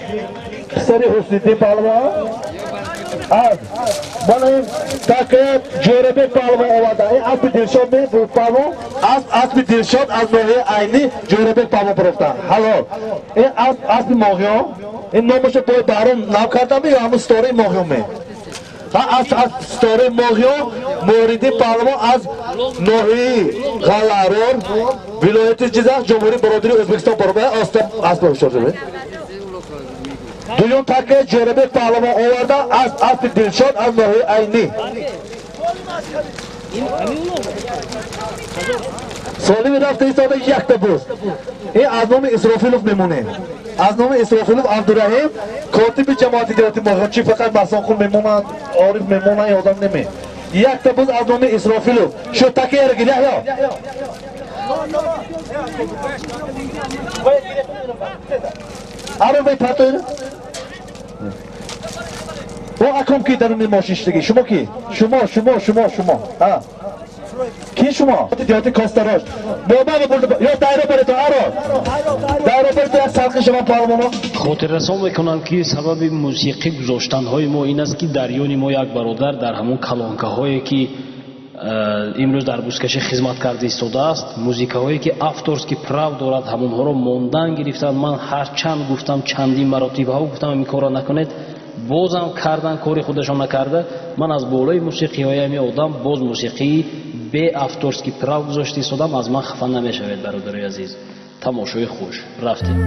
S2: писари Ҳусниддин паҳлавон. Аз мана ин такая Ҷӯрабек паҳлавон оварда. Ин аспи Дилшод ме паҳлавон? Асп, аспи Дилшод аз ноҳияи Айнӣ Ҷӯрабек паҳлавон фурӯхта. Ҳалол. Ин асп, аспи Моҳиён. Ин номашо бояд Баҳром нав кардаме ё ҳамун Ситораи Моҳиён ме? Ҳа, аз Ситораи Моҳиён Муҳриддин паҳлавон аз ноҳияи Ғаларор, вилояти Ҷизақ, Ҷумҳурии Бародари Ӯзбекистон баробар оста асп ҳушёр шуд. Дуюм такка Ҷӯрабек паҳлавон оварда, аз аспи Дилшод аз ноҳияи Айнӣ. Солими рафта истода якта буз. Ин аз номи Исрофилов мемонем, аз номи Исрофилов Абдураҳим, котиби ҷамоати деҳоти Моҳиён. Чи фақат Маҳсонқул мемонад, Ориф мемонад, ин одам неме. Якта буз аз номи Исрофилов шуд. Такаеро гир, Яҳё. Аро, вай партоира. Бо аком ки даруни мошин шиштагӣ? Шумо ки? Шумо, шумо, шумо, шумо, ҳа, ки шумо? Деҳоти Костарош бобаба бурда ё дайро барето, аро, дайро барето, як салқи шава паҳлавоно.
S1: Хотиррасон мекунам, ки сабаби мусиқӣ гузоштанҳои мо ин аст, ки дар ёни мо як бародар дар ҳамон калонкаҳое, ки имрӯз дар бузкашӣ хизмат карда истодааст, музикаҳое, ки авторский прав дорад, ҳамонҳоро мондан гирифтанд. Ман ҳарчанд гуфтам, чандин маротибаҳо гуфтам, ин корро накунед, бозам кардан, кори худашон накарда. Ман аз болои мусиқиҳои ҳамин одам боз мусиқии бе авторский прав гузошта истодам. Аз ман хафа намешавед, бародарои азиз. Тамошои хуш, рафтем.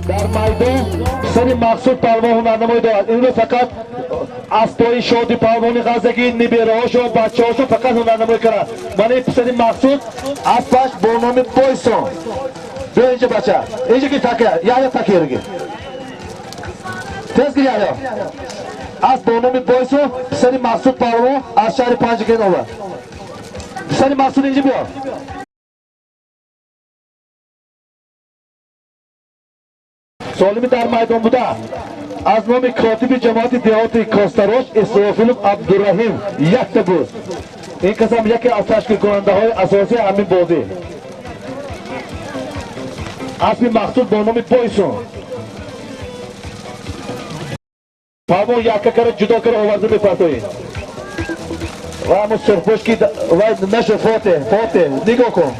S2: Дар майдон писари Мақсуд паҳлавон ҳунарнамоӣ дорад. Имрӯз фақат Аспои шоди палвони ғазагӣ, нибераҳошо, бачаҳошо фақат ҳунарнамоӣ карданд. Мана ин писари Мақсуд, аспаш бо номи Бойсон. Биё инҷа, бача, инҷа ки така Яҳё, такера гир, тез гир, Яҳё. Асп бо номи Бойсон, писари Мақсуд палвон аз шаҳри Панҷакент овард. Писари Мақсуд, инҷа биё. Солими дар майдон буда, аз номи котиби ҷамоати деҳоти Костарош Исрофилов Абдураҳим якта буд. Ин касам яке аз ташкилкунандаҳои асосии ҳамин бозӣ. Аспи Мақсуд бо номи Бойсон. Палвон якка кара, ҷудо кара оварда мепартоед ва ҳамун сурхпӯш ки вай нашуд. Фотеҳ, Фотеҳ, нигоҳ кун,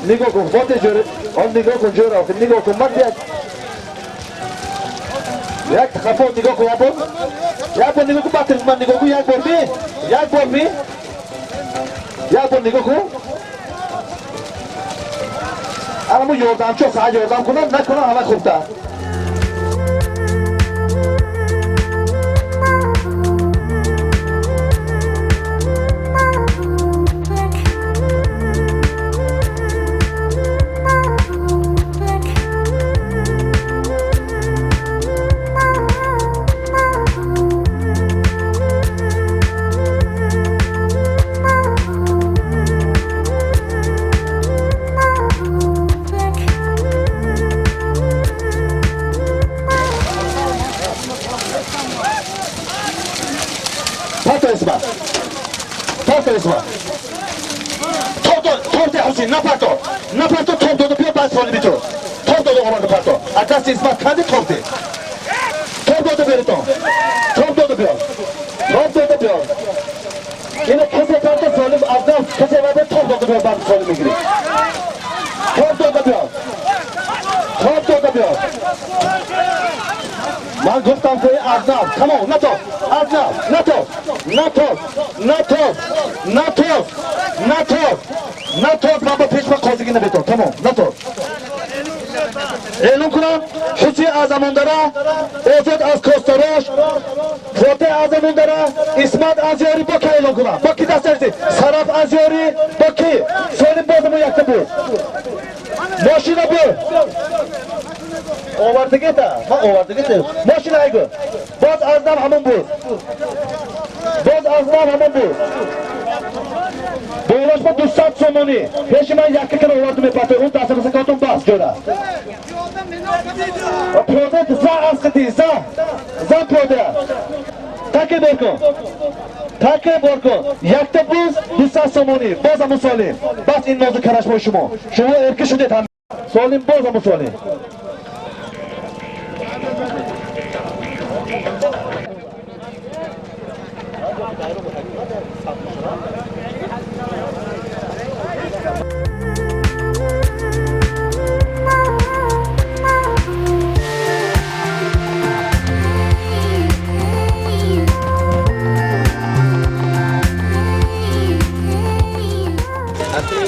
S2: нигоҳ кун, Фотеҳ, ҷӯри он, нигоҳ кун, ҷӯра, нигоҳ кун. Ман як як хафо, нигоҳ кун, як бор, як бор нигоҳ кун, батр ман нигоҳ кун, як бор би, як бор би, як бор нигоҳ кун. Анамо ёрдамчо саа ёрдам кунам, накунам, ҳама хубтар. Парто, Исмат, парто, Исмат, торте. Ҳусин, напарто, напарто, тоб доду биё. Баъд солими ту тоб доду омаду парто. Аз дасти Исмат канди тобте. Тоб доду беритон, тоб доду биё, тоб доду биё. Ина касе парто, солим афзал, касе ваде тоб доду биё, баъд солим мегирӣ. Тоб доду биё, тоб доду биё. Ман гуфтам ки афзал тамом. Натоб, афзал, натоб, натоб, натоб, натоб, натоб, натоб. Ман ба пеш ба қозигӣ наметон. Тамом, натоб. Эълон кунам: Ҳуси Аъзамондара, Озод аз Костарош, Фотеҳ Аъзамондара, Исмат аз Ёрӣ. Бо ки эълон кунам? Бо ки даст дарзид? Сараф аз Ёрӣ. Бо ки? Солим, бозамо якта буд. Мошина буд, овардагита, ман овардагита мошина. Айгу, боз аз нав ҳамон буд, боз аз нав ҳамон буд. Болош ба 200 сомонӣ. Пеши ман якка кара оварду мепартой. Он дастарасакотон бас, ҷора. Пиёда за аз қити за за пиёда. Таке бор кун, таке бор кун. Якта буз, 200 сомонӣ. Боз ҳамун солим. Бас, ин нозу карашмои шумо, шумо эрка шудед. Ҳам солим, боз ҳамун солим.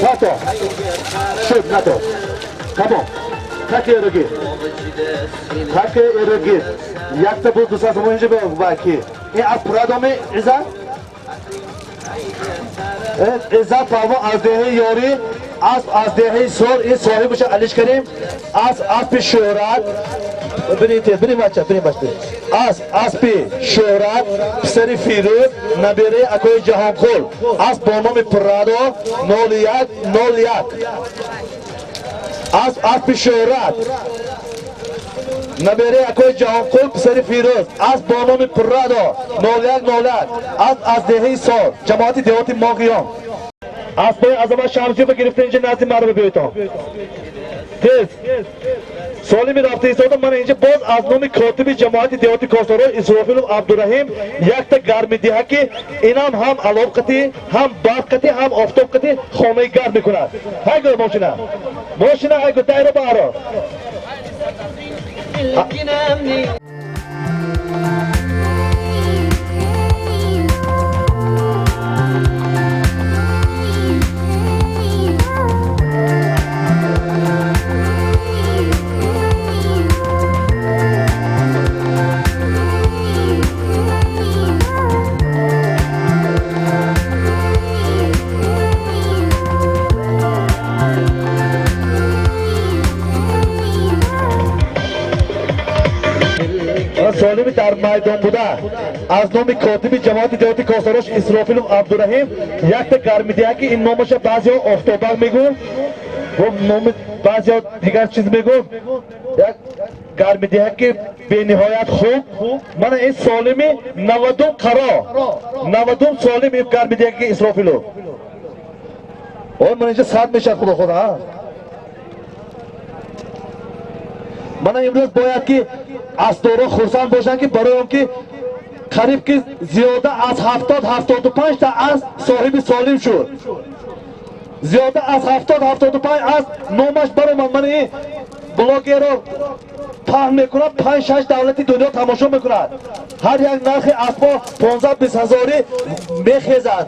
S2: Нато шуд, нато, тамом. Таке эрогир, таке эрогир. Якта буз, 200 сомон. Инҷа баки ин аз Пурадоми Иззат, Иззат палвон аз деҳаи Ёрӣ, асп аз деҳаи Сор. Ин соҳибаша Алиш Карим. Асп, аспи Шӯҳрат. Бирин тез, бирин, бача, бирин, бача. Асп, аспи Шӯҳрат, писари Фирӯз, набераи акои Ҷаҳонқул. Асп бо номи Пурадо, 0101. Асп, аспи Шӯҳрат, набераи акои Ҷаҳонқул, писари Фирӯз. Асп бо номи Пурадо, 0101. Асп аз деҳаи Сор, ҷамоати деҳоти Моғиён. Аспои Азамат Шамсиёва гирифта, инҷа назди маро биёйтон, тез. Солими рафта истода. Мана инҷа боз аз номи котиби ҷамоати деҳоти Косорои Исрофилов Абдураҳим якта гармидиҳа, ки инам ҳам алов қатӣ, ҳам барқ қатӣ, ҳам офтоб қатӣ хонаи гарм мекунад. Ҳайго, мошина, мошина, ҳайго, дайро ба аро. Майдон буда аз номи котиби ҷамоати деҳоти Косарош Исрофилов Абдураҳим якта гармидиҳак, ки ин номаша баъзеҳо Офтобак мегӯ, номи баъзеҳо дигар чиз мегӯ, як гармидиҳак, ки бениҳоят хуб. Мана ин солими 90-ум қаро, 90-ум солим ин гармидиҳаки Исрофилов. Ой, мана инҷа сад мешавад, худо худо. Мана имрӯз бояд ки асдоро хурсанд бошанд, ки барои он ки қариб ки зиёда аз 70-75 та асп соҳиби солим шуд, зиёда аз 70-75 асп номаш баромад. Мана ин блогерро паҳн мекунад, 5-6 давлати дунё тамошо мекунад. Ҳар як нархи аспо 15-20 ҳазорӣ мехезад.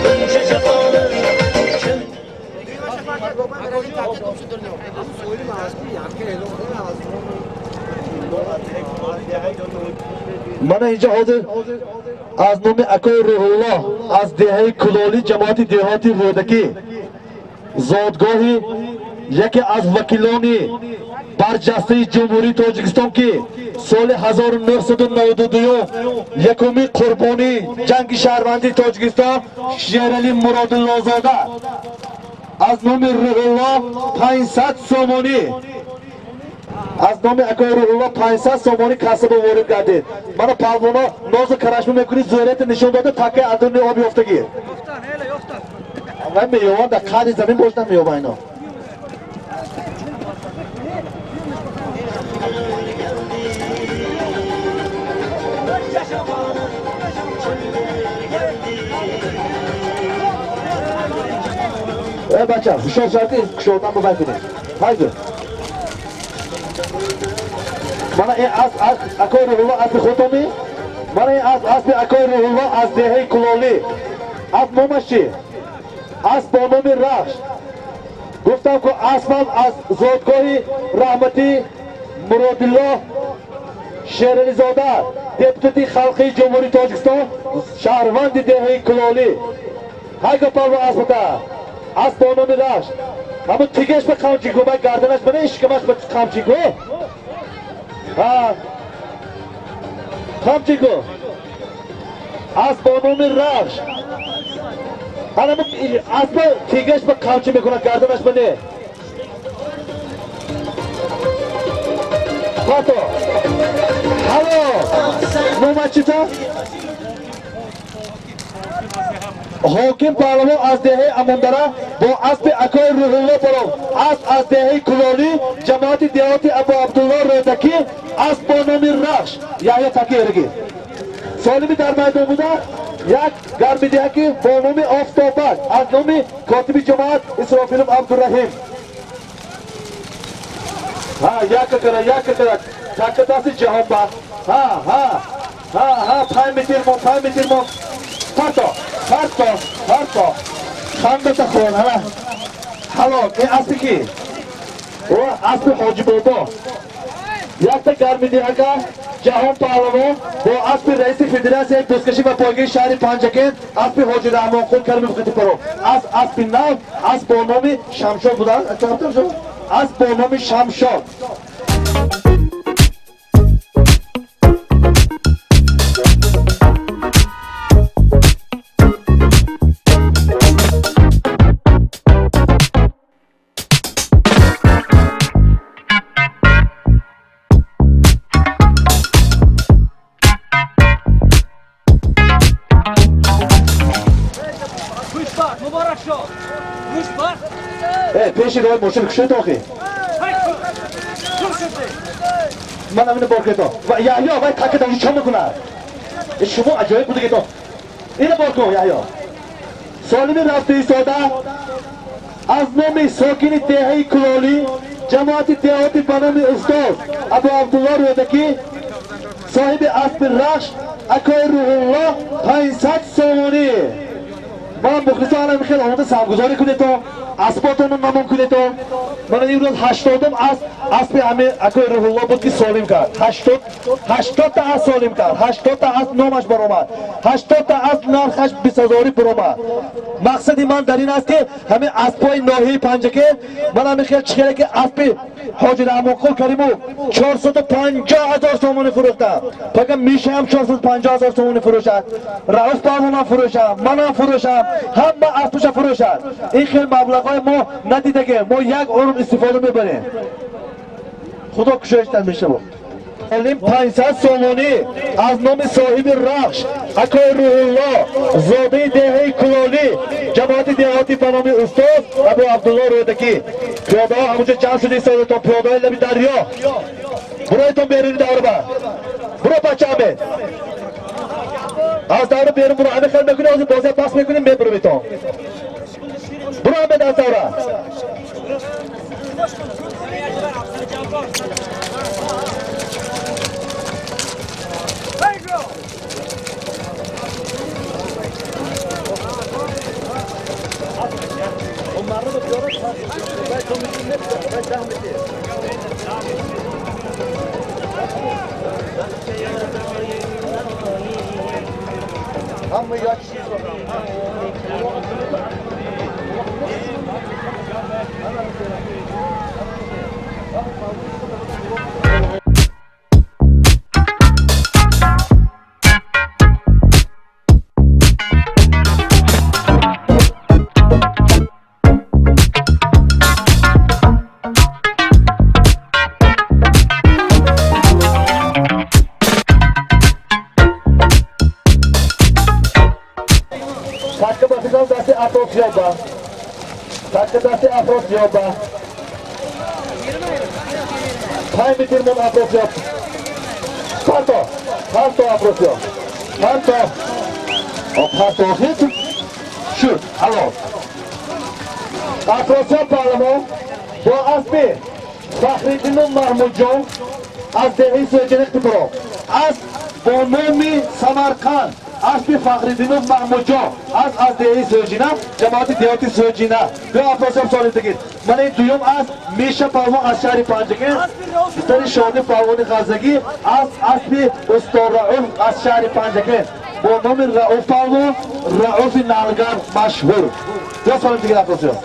S3: Buncha jafoni kim
S2: Мана инҷа ҳозир аз номи акои Рӯҳуллоҳ аз деҳаи Кулолӣ, ҷамоати деҳоти Рӯдакӣ, зодгоҳи яке аз вакилони барҷастаи Ҷумҳурии Тоҷикистон, ки соли 1992 якуми қурбонии ҷанги шаҳрвандии Тоҷикистон Шералӣ Муродуллозода, аз номи Рӯҳуллоҳ 500 сомонӣ, аз номи акои Рӯҳуллоҳ 500 сомонӣ касаба ворид гардид. Мана палвоно нозу карашма мекунӣ, зӯрията нишон дода, такаи адуни об ёфтагӣ вай меёванд, дар қаъри замин бош намеёва ино. Эй бача, ҳушёр шавед, ки кушодан бувай кунед. Ҳайду. Мана ин асп акои Рӯҳулло, аспи худтоми? Мана ин асп аспи акои Рӯҳулло аз деҳаи Кулолӣ. Асп номаш чӣ? Асп бо номи Рахш. Гуфтам ку аспам аз зодгоҳи раҳматӣ Муродиллоҳ Шерализода, депутати халқии Ҷумҳурии Тоҷикистон, шаҳрванди деҳаи Кулолӣ. Ҳайго палво аспата. Асп бо номи Рахш. Ҳамун тигаш ба қамчи ку, бай гарданаш ба не, шикамаш ба қамчи ку. Ҳа. Қамчи ку. Асп бо номи Рахш. Ҳана аспа тигаш ба қамчи мекунад, гарданаш ба не. Пато. Ҳало. Номаш чита? Ҳоким паҳлавон аз деҳаи Амондара бо аспи акои Рӯҳулло баром. Асп аз деҳаи Кулолӣ, ҷамоати деҳоти Абу Абдулло Рӯдакӣ, асп бо номи Рахш. Яҳё Такиерги. Солими дар майдон буда як гармидиҳаки бо номи Офтобак аз номи котиби ҷамоат Исрофилов Абдураҳим. Ҳа, яка кара, яка кара, така дасти Ҷаҳонбахт. Ҳа, ҳа, ҳа, ҳа, 5 метр мон, 5 метр мон. Парто, парто, парто. Хандата хон, ҳа. Ҳало, ин аспи ки? О, аспи Ҳоҷи Бобо. Якта гармидиҳака Ҷаҳон паҳлавон бо аспи раиси федератсияи дӯсткашӣ ва пойгаи шаҳри Панҷакент, аспи Ҳоҷи Раҳмонқул Каримов Хатипаров. Асп аспи нав, асп бо номи Шамшод буданд. Асп бо номи Шамшод. Пеши роҳи мошин кушед охи. Ман ҳамина бор кардам. Ва Яҳё вай такка дар чӣ мекунад? Шумо аҷоиб будагитон. Ина бор кун Яҳё. Солими рафта истода аз номи сокини деҳаи Кулолӣ, ҷамоати деҳоти ба номи устод Абу Абдулло Рӯдакӣ, соҳиби аспи Рахш акои Рӯҳулло 500 сомонӣ. Ман мухлисон алам хеле омода саҳмгузорӣ кунедто, аспотонро намон кунедто. Ман имрӯз 80-ум асп, аспи ҳами акои Рӯҳулло буд ки солим кард. 80 та асп солим кард. 80 та асп номаш баромад. 80 та асп нархаш 20,000 баромад. Мақсади ман дар ин аст ки ҳамин аспҳои ноҳияи Панҷакент, ман ҳамин хел чихеле ки аспи Ҳоҷи Раҳмонқул Каримов 450,000 сомонӣ фурӯхтам. Пага Миша ҳам 450,000 сомонӣ фурӯшад. Рауф паҳлавонам фурӯшам, манам фурӯшам, ҳама аспаша фурӯшад. Ин хел маблағҳои мо надидагем, мо як умр истифода мебарем. Худо кушоиштан мешавад. Олим 500 сомонӣ аз номи соҳиби Рахш акои Рӯҳулло, зодаи деҳаи Кулолӣ, ҷамоати деҳоти ба номи устод Абу Абдулло Рӯдакӣ. Пиёдаҳо ҳамонҷо ҷамъ шуда истодатон, пиёдаҳои лаби дарё. Буроятон беруни давра. Буро бача Амед. Аз давра берун буро, ҳамин хел мекунӣ, ҳозир бозия пас мекунем, мебуромитон. Буро Амед аз давра. Takı dasti Afrosiyobda. 5 метр мон Афросиёб. Парто, парто Афросиёб. Парто. О парто хит. Шуд, ало. Афросиёб паҳлавон бо аспи Фахриддину Маҳмудҷон аз деҳаи Сӯҷаниқ Типуро. Асп бо номи Самарқанд. Аспи Фахриддину Маҳмудҷон аз деҳаи Сӯҷина, ҷамоати деҳоти Сӯҷина. Биё Афросиёб солим дигид. Ман ин дуюм асп Миша паҳлавон аз шаҳри Панҷакент, писари Шоди паҳлавони Ғазагӣ, аспи устод Рауф аз шаҳри Панҷакент бо номи Рауф паҳлавон, Рауфи Налгар машҳур. Биё солим дигид Афросиёб.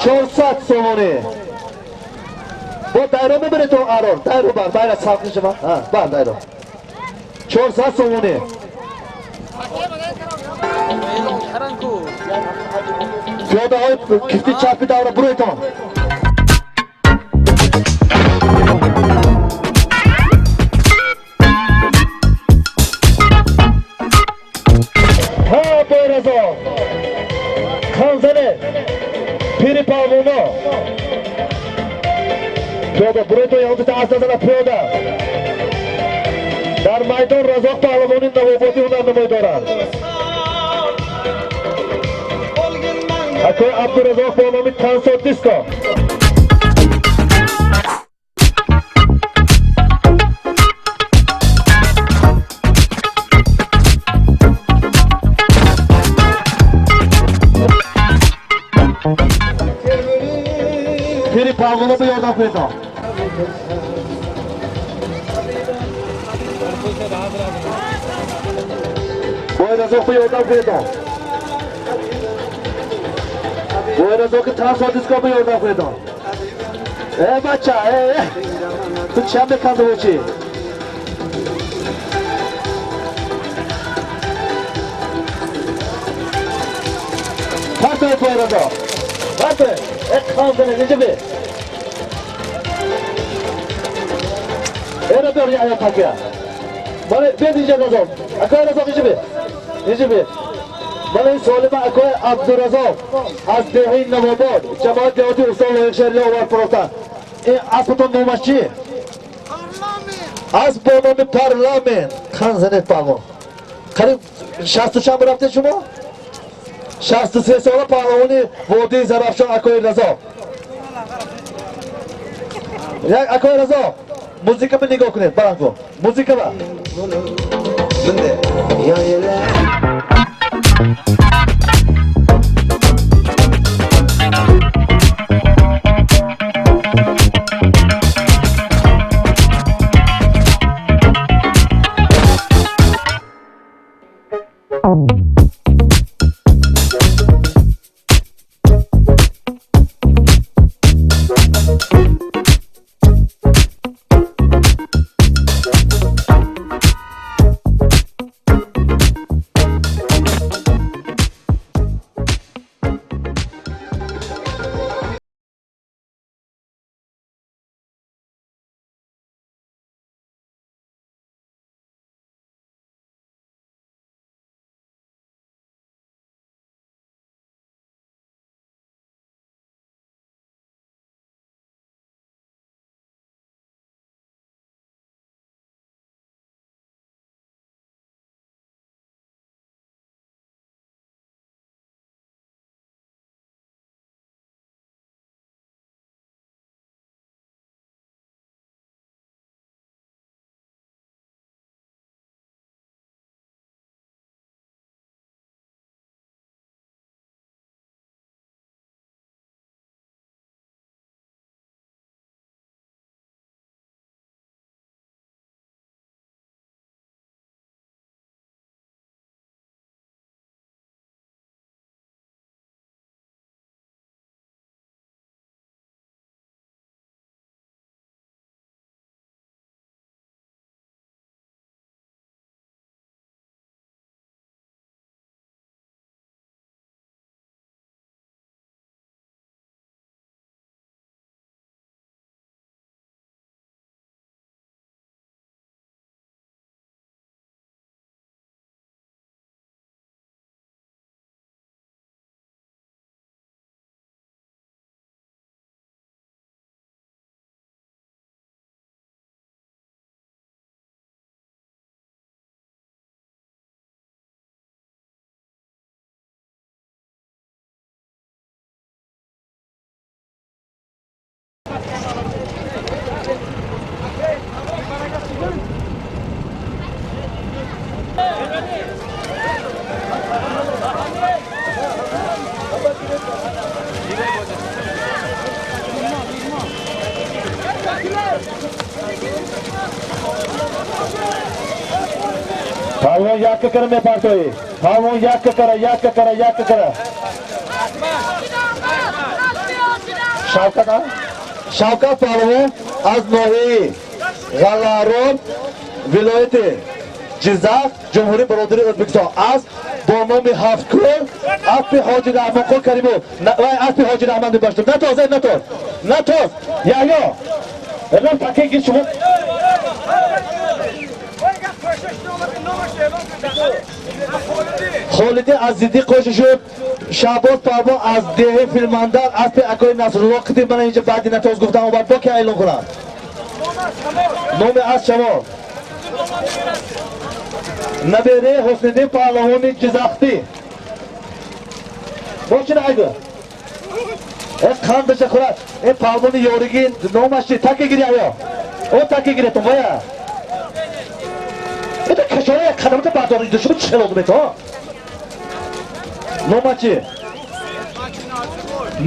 S2: 400 сомонӣ. Бо дайро мебаред то арор. Дайро бар, байра салқин шава. Ҳа, бар дайро. 400 сомонӣ. Пиёдаҳои кифти чапи давра буройтон. Ҳа, Бойразо. Ханзане. Пири паҳлавоно. Пиёда буройтон, ягон аз назара пиёда. Дар майдон Разоқ паҳлавони навоботи ҳунарнамоӣ дорад. Акои Абдуразоқ бо номи Тансо Диско. Пири паҳлавоно ба ёрдам кунедон. Бойразоқ ба ёрдам кунедон. Бойразоқи Тансо Диско ба ёрдам кунедон. Э бача, э, ту чанд меканда бошӣ? Партои Бойразоқ. Партои. Э ханзане, инҷа би. Эра бер я такя. Мана бед инҷа Разоқ. Акои Разоқ инҷа бед. Инҷа бед. Мана ин Солима акои Абдуразоқ аз деҳаи Навобод, ҷамоати деҳоти Устон Лоиқ шаҳри овард фурӯхта. Ин аспатон номаш чӣ? Асп бо номи Парламент. Хан занед паҳлавон. Қариб 60 чанд рафтед шумо? 63 сола паҳлавони водии Зарафшон акои Разоқ. Як акои Разоқ, музика ба нигоҳ кунед, баланд кун. Музика ба. Палвон якка кара мепартои. Палвон якка кара, якка кара, якка кара. Шавкат, а? Шавкат палвон аз ноҳияи Ғаллаарон, вилояти Ҷиззах, Ҷумҳурии Бародарии Ӯзбекистон. Аз бо номи Ҳафткӯл, аспи Ҳоҷи Раҳмонқул Каримов. Вай аспи Ҳоҷи Раҳмон мебошад. Натоз, эй, натоз. Натоз. Яҳё. Элон такеги шумо. Холиди аз зидди қоша шуд. Шаҳбоз палвон аз деҳаи Филмандар, аспи акои Насрулло қити мана инҷа баъди натоз гуфтам овард. Бо ки эълон кунам? Номи аз шамол. Набераи Ҳусниддин паҳлавони Ҷизахтӣ. Бо чӣ айгӯ? Э қандаша хӯрад. Э паҳлавони ёригӣ номаш чи? Таке гири аё. О таке гиретон вая. Это кашора як қадамата бардорида шумо чӣ хел одамед, ҳо? Нома чи?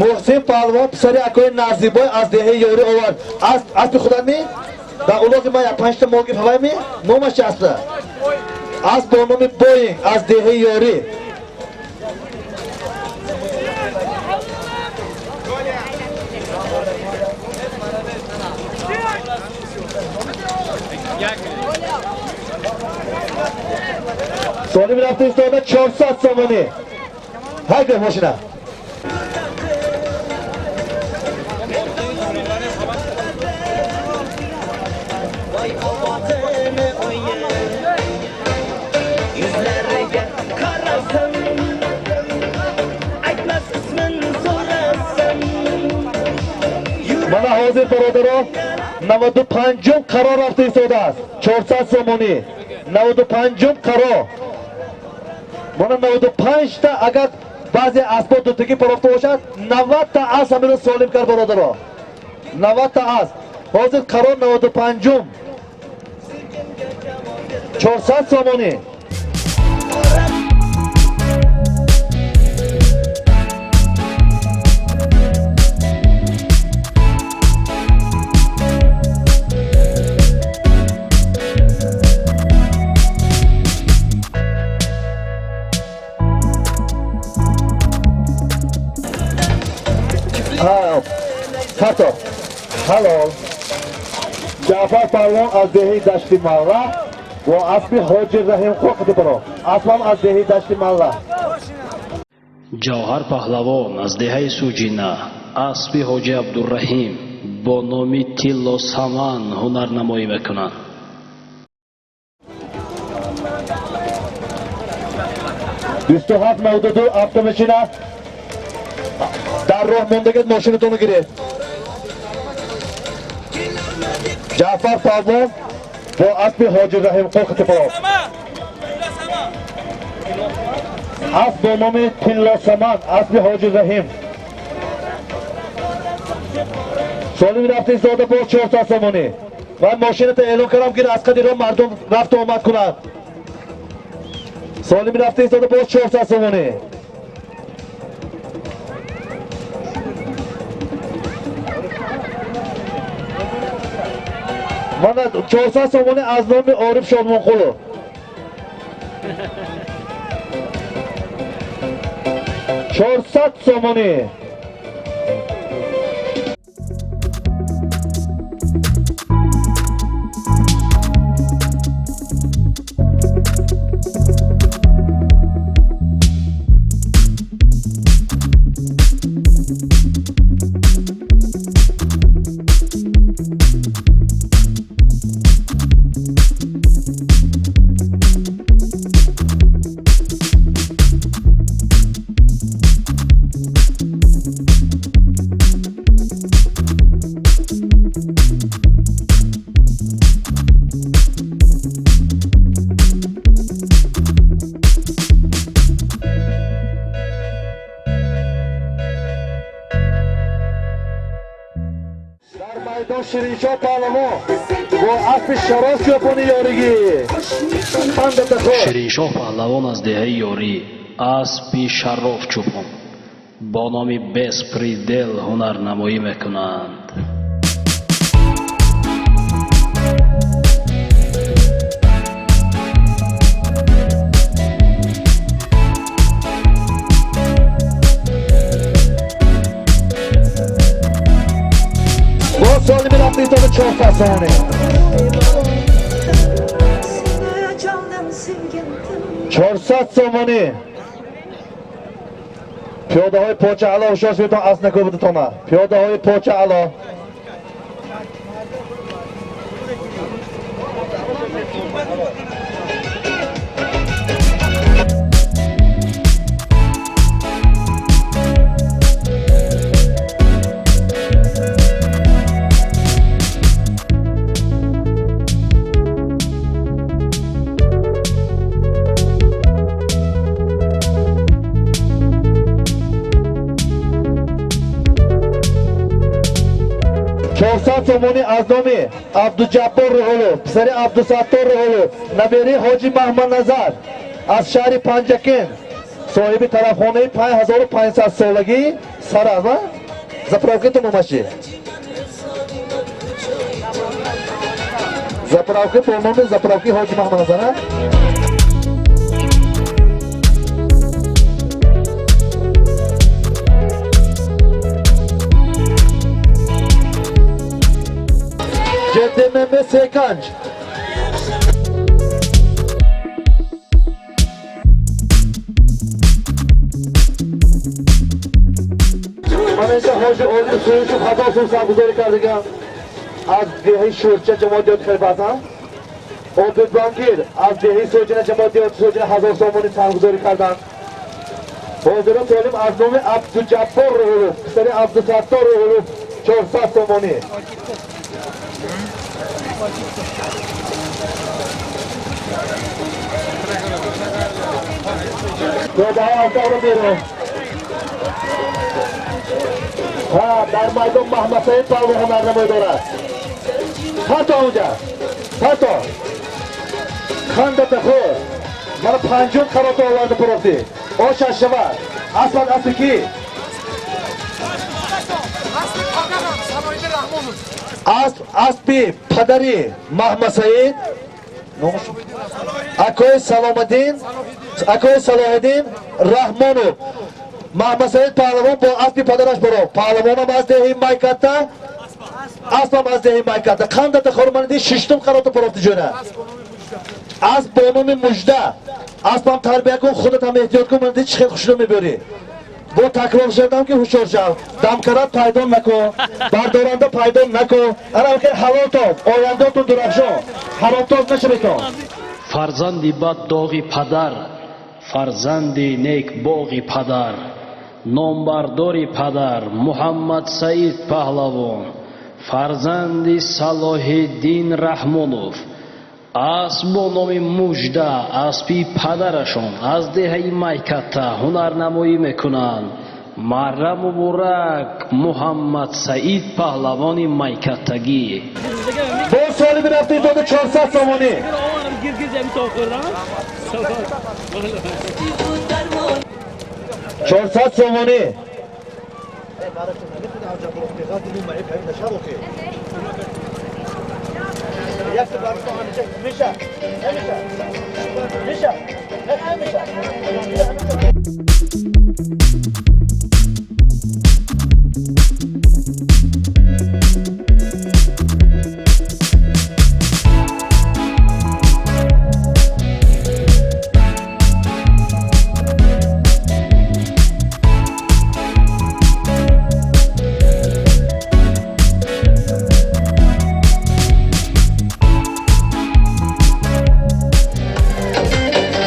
S2: Муҳсин паҳлавон писари акои Назибой аз деҳаи Ёрӣ овард. Аспи худат ми? Дар улоғи ман як панҷта мол гирифт, ҳавай ми? Номаш чи аспа? Асп бо номи Боинг аз деҳаи Ёрӣ. Солим рафта истода 400 сомонӣ. Ҳайгӯ мошина. Ҳозир бародаро 95-ум қарор рафта истодааст. 400 сомонӣ. 95-ум қарор. Мана 95 та агар баъзе асбо дутагӣ парофта бошад, 90 та асп ҳамиро солим кард бародаро. 90 та асп. Ҳозир қарор 95-ум. 400 сомонӣ. Хато. Ҳалол. Ҷаъфар Паҳлавон аз деҳаи Дашти Малла бо аспи Ҳоҷи Раҳимқул қити баро. Аспам аз деҳаи Дашти Малла.
S1: Ҷавҳар Паҳлавон аз деҳаи Суҷина аспи Ҳоҷи Абдурраҳим бо номи Тиллосаман ҳунарнамоӣ мекунанд.
S2: 27,92 автомашина дар роҳ мондагид мошинатонро гиред. Ҷаъфар Паҳлавон бо аспи Ҳоҷи Раҳимқул қити баро. Асп бо номи Тиллосаман, аспи Ҳоҷи Раҳим. Солим рафта истода боз 400 сомонӣ. Ман мошината эълон кардам, ки аз қади роҳ мардум рафту омад кунад. Солим рафта истода боз 400 сомонӣ. Мана 400 сомонӣ аз номи Ориф Шодмонқулов. 400 сомонӣ. Шириншоҳ Паҳлавон бо аспи Шароф чӯпони ёригӣ.
S1: Шириншоҳ Паҳлавон аз деҳаи Ёрӣ аспи Шароф чӯпон бо номи Беспредел ҳунарнамоӣ мекунанд.
S2: Солими рафта истода 400 сомонӣ. 400 сомонӣ. Пиёдаҳои поча ало ҳушёр шудетон, асп накӯбидатона. Пиёдаҳои поча ало. 400 сомонӣ аз номи Абдуҷаббор Рӯҳулов, писари Абдусаттор Рӯҳулов, набераи Ҳоҷи Маҳмадназар аз шаҳри Панҷакент, соҳиби тарафхонаи 5500 солагӣ Сараз, а? Заправка ту номаш чи? Заправка бо номи заправки Ҳоҷи Маҳмадназар, а? ҷдмм секанҷ. Ман инҷа ҳоҷи Ориф Суюшев 1000 сум саргузорӣ кардагам аз деҳаи Шӯрча ҷамоати деҳоти Халифасан. Обидбанкир аз деҳаи Соҷина ҷамоати деҳоти Соҷина 1000 сомонӣ саргузорӣ карданд. Ҳозиро солим аз номи Абдуҷаббор Рӯҳулов, писари Абдусаттор Рӯҳулов 400 сомонӣ. Додаҳо авторо берун. Ҳа, дар майдон Маҳмадсаид паҳлавон ҳунарнамоӣ дорад. Ҳатто онҷа, ҳатто хандата хӯр. Мана панҷум қарото оварда пурохтӣ. Ошаш шавад. Аспат аспи кӣ? Асп аспи падари Маҳмадсаид, акои Саломаддин, акои Салоҳиддин Раҳмонов. Маҳмадсаид паҳлавон бо аспи падараш баро. Паҳлавонам аз деҳи Майката, аспам аз деҳи Майката. Қандата хорманиди шиштум қарото пурофти ҷона. Асп бо номи Мужда. Аспам тарбия кун, худатам эҳтиёт кун, маниди чӣ хел хушро мебёрӣ. Бо такрор шудам ки ҳушёр шав. Дамкарат пайдо накун, бардоранда пайдо накун. Ана хел ҳалол тоб, ояндотун дурахшон. Ҳаромтоб нашаведтон.
S1: Фарзанди бад доғи падар, фарзанди нек боғи падар, номбардори падар Муҳаммадсаид паҳлавон, фарзанди Салоҳиддин Раҳмонов, асп бо номи Мужда, аспи падарашон аз деҳаи Майката ҳунарнамоӣ мекунанд. Марра муборак, Муҳаммадсаид паҳлавони Майкатагӣ.
S2: Бо соли бирафти дода 400 сомонӣ. 400 сомонӣ.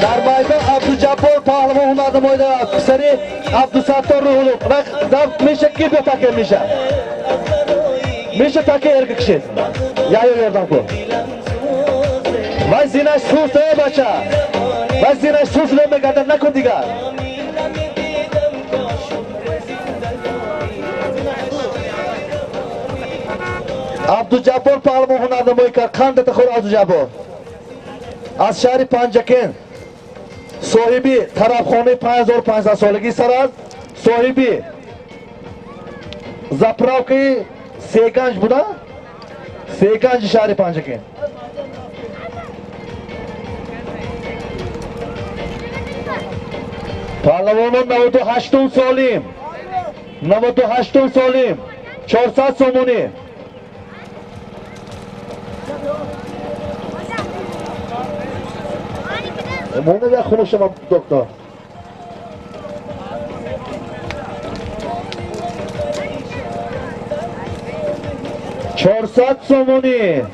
S2: Дар майдон Абдуҷаббор паҳлавон ҳунарнамоӣ дорад. Писари Абдусаттор Рӯҳулло. Меша ки биё таке меша. Меша таке эрка кишед. Яё ёрдам кун. Вай зинаш суст, эй бача. Вай зинаш суст мегардад, накун дигар. Абдуҷаббор паҳлавон ҳунарнамоӣ кард. Қандата хӯр Абдуҷаббор. Аз шаҳри Панҷакент. Соҳиби тарабхонаи 5500 солагӣ сарад, соҳиби заправкаи Сеганҷ буда? Сеганҷи шаҳри Панҷакент. Паҳлавонон 98 солим. 98 солим. 400 сомонӣ. Мона як хунук шавам, доктор. 400 сомонӣ.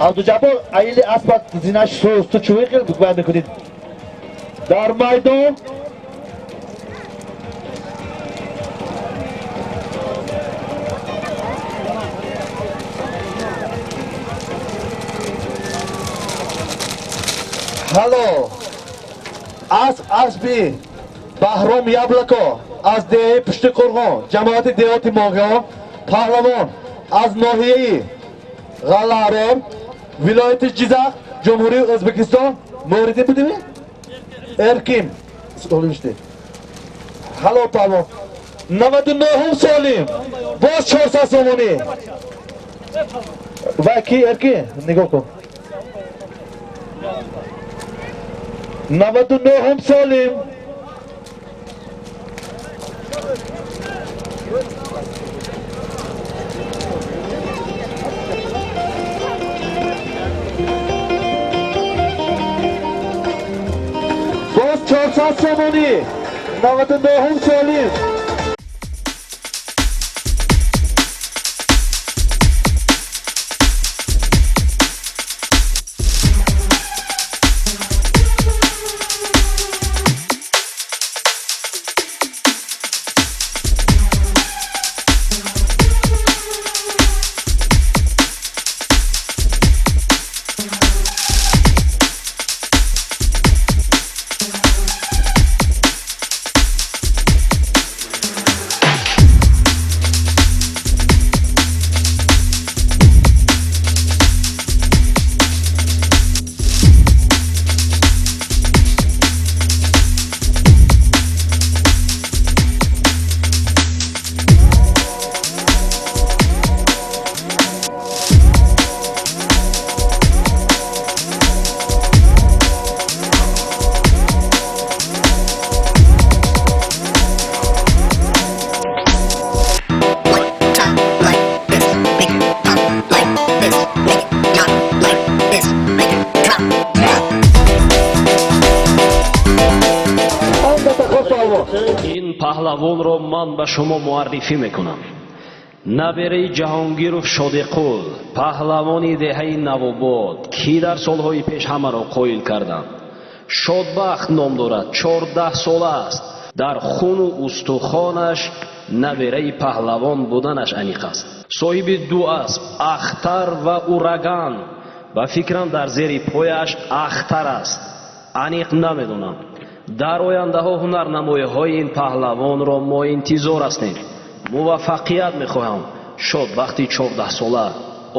S2: Абдуҷаббор, айли аспат зинаш суст, ту чӯи хел баъд мекунӣ? Дар майдон ҳало асп аспи Баҳром Яблако аз деҳаи Пушти Қурғон, ҷамоати деҳоти Моғиён, паҳлавон аз ноҳияи Ғаллаҳрор, вилояти Ҷизақ, Ҷумҳурии Ӯзбекистон. Мӯриди будими? Эркин. Солимшди. Ҳало паҳлавон. 99 солим. Боз 400 сомонӣ. Ва ки Эркин? Нигоҳ кун. 99 солим. Боз 400 сомонӣ. 99 солим.
S1: Паҳлавонро ман ба шумо муаррифӣ мекунам. Набераи Ҷаҳонгиров Шодиқул, паҳлавони деҳаи Навобод, ки дар солҳои пеш ҳамаро қоил карданд. Шодбахт ном дорад, 14 сола аст. Дар хуну устухонаш набераи паҳлавон буданаш аниқ аст. Соҳиби ду асп, Ахтар ва Ураган. Ба фикрам, дар зери пояш Ахтар аст. Аниқ намедонам. Дар ояндаҳо ҳунарнамоиҳои ин паҳлавонро мо интизор ҳастем. Муваффақият мехоҳам. Шодбахти 14-сола.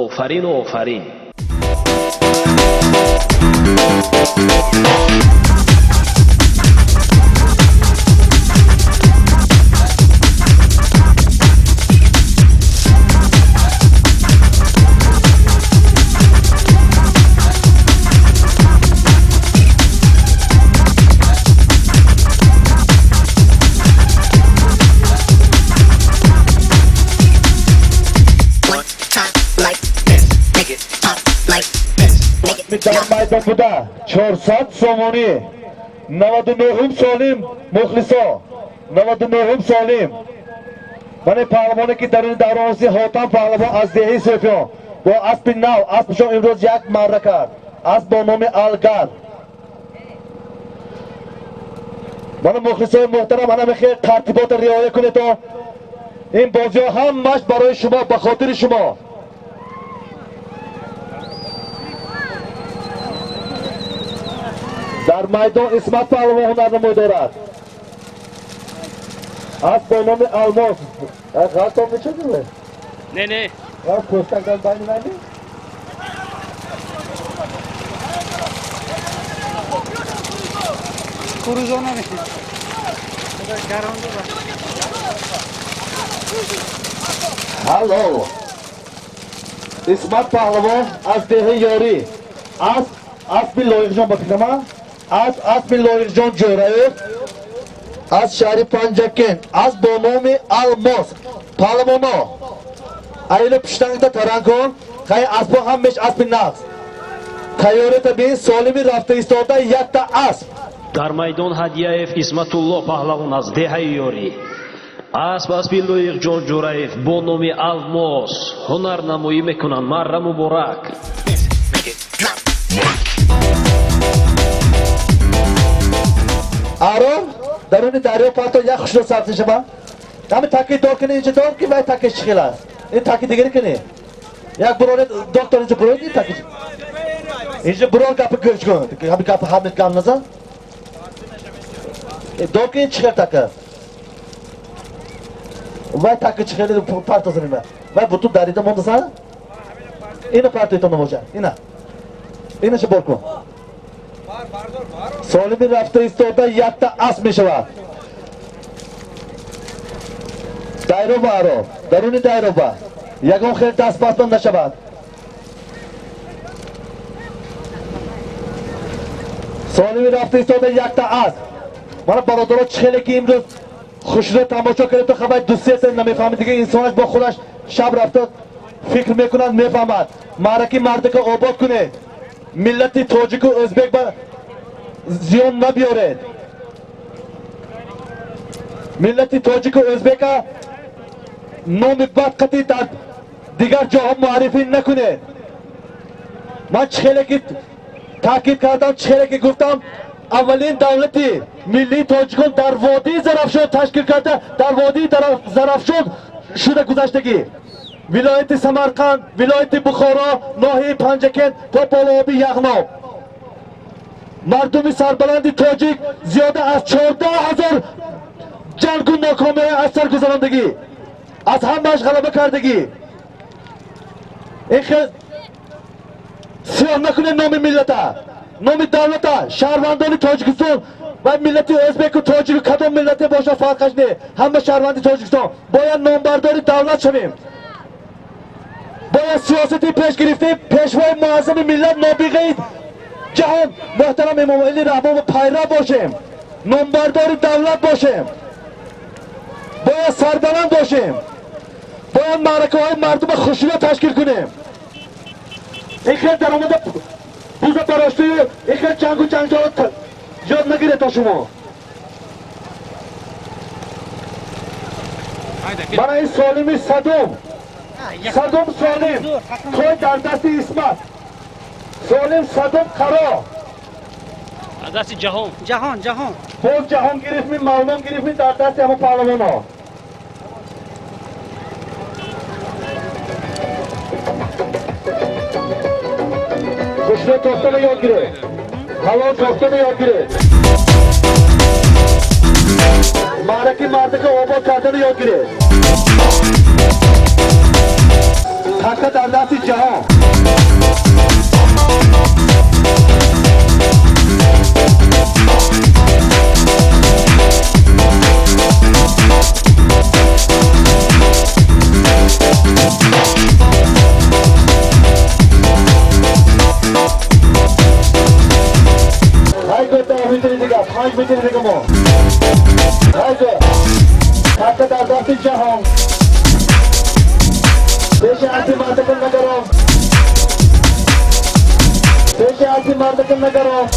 S1: Офарину офарин.
S2: Дар майдон буда 400 сомонӣ, 99-ум солим, мухлисо, 99-ум солим. Мане паҳлавоне ки дар ин давраоси Ҳотам паҳлавон аз деҳаи Сӯфиён бо аспи нав, аспшон имрӯз як марра кард, асп бо номи Алгар. Мана, мухлисои муҳтарам, ана мехел тартиботро риоя кунед, то ин бозиҳо ҳамаш барои шумо, ба хотири шумо. Дар майдон Исмат паҳлавон ҳунарнамоӣ дорад, асп бо номи Алмос. Ғалтон мечудиме?
S5: Не, не.
S2: Пӯстак дар байни майни.
S4: Курузона ми. Гаронду ба.
S2: Ҳалло. Исмат паҳлавон аз деҳаи Ёрӣ, асп, аспи Лоиқҷон, ба фикрама, асп, аспи Лоиқҷон Ҷӯраев аз шаҳри Панҷакент, асп бо номи Алмос. Паҳлавоно, айли пуштангда таран кун. Хай, аспо ҳамеш аспи нағз. Тайёрата бин, солими рафта истода якта асп.
S1: Дар майдон Ҳадияев Исматулло паҳлавон аз деҳаи Ёрӣ, асп, аспи Лоиқҷон Ҷӯраев бо номи Алмос ҳунарнамоӣ мекунанд. Марра муборак.
S2: Арор, даруни дарё парто, як хушро сабз шава. Ҳами таки дор кини, инҷа дор ки вай таки чӣ хел аст? Ин таки дигари кини. Як бурори доктор инҷа бурор, ин таки. Инҷа бурор, гапи гӯш кун. Ҳами гапи ҳамит гам назан. Дор ки ин чӣ хел така? Вай таки чӣ хел парто занима. Вай бутун дарида мондасан? Ина парто итон бошад. Ина. Ина чӣ бор кун. Солими рафта истода якта асп мешавад. Дайроба, аро, даруни дайроба ягон хел дастпастон нашавад. Солими рафта истода якта асп. Мана, бародаро, чӣ хеле ки имрӯз хушрӯ тамошо кардед, то хабари дусета намефаҳмид, дига инсонаш бо худаш шаб рафта фикр мекунад, мефаҳмад. Маъраки мардака обод кунед, миллати тоҷику ӯзбек ба зиён набиёред, миллати тоҷику ӯзбека номи бад қатӣ дар дигар ҷоҳо муаррифӣ накунед. Ман чӣ хеле ки таъкид кардам, чӣ хеле ки гуфтам, аввалин давлати миллии тоҷикон дар водии Зарафшон ташкил карда, дар водии Зарафшон шуда гузаштагӣ, вилояти Самарқанд, вилояти Бухоро, ноҳияи Панҷакент то болооби Яғноб. Мардуми сарбаланди тоҷик зиёда аз 14 000 ҷангу нокомиҳои аз сар гузарондагӣ, аз ҳамааш ғалаба кардагӣ. Ин хел сиёҳ накунед номи миллата, номи давлата. Шаҳрвандони Тоҷикистон ва миллати ӯзбеку тоҷику кадом миллате бошад, фарқаш не, ҳама шаҳрванди Тоҷикистон. Бояд номбардори давлат шавем, бояд сиёсати пеш гирифтаи пешвои муаззами миллат, нобиғаи ҷаҳон, муҳтарам Эмомалӣ Раҳмонов пайрав бошем, номбардори давлат бошем, бояд сарбаланд бошем, бояд маъракаҳои мардума хушрӯ ташкил кунем. Ин хел даромада буза бароштаю ин хел ҷангу ҷанҷоло ёд нагиред то шумо. Мана ин Солими садум. Садум Солим. Той дар дасти Исмат. Солим садум қаро.
S5: Аз дасти Ҷаҳон.
S8: Ҷаҳон, Ҷаҳон.
S2: Боз Ҷаҳон гирифтми, Мавлон гирифтми дар дасти ҳамон паҳлавонҳо. Хушрӯ тофтана ёд гиред. Ҳалол тофтана ёд гиред. Маъраки мардака обод кардана ёд гиред. Така дар дасти Ҷаҳон. Дигар 5 метри дига мо. Хайго. Така дар дасти Ҷаҳон. Пеши аси мардака нагаром. Пеши аси мардака нагаром.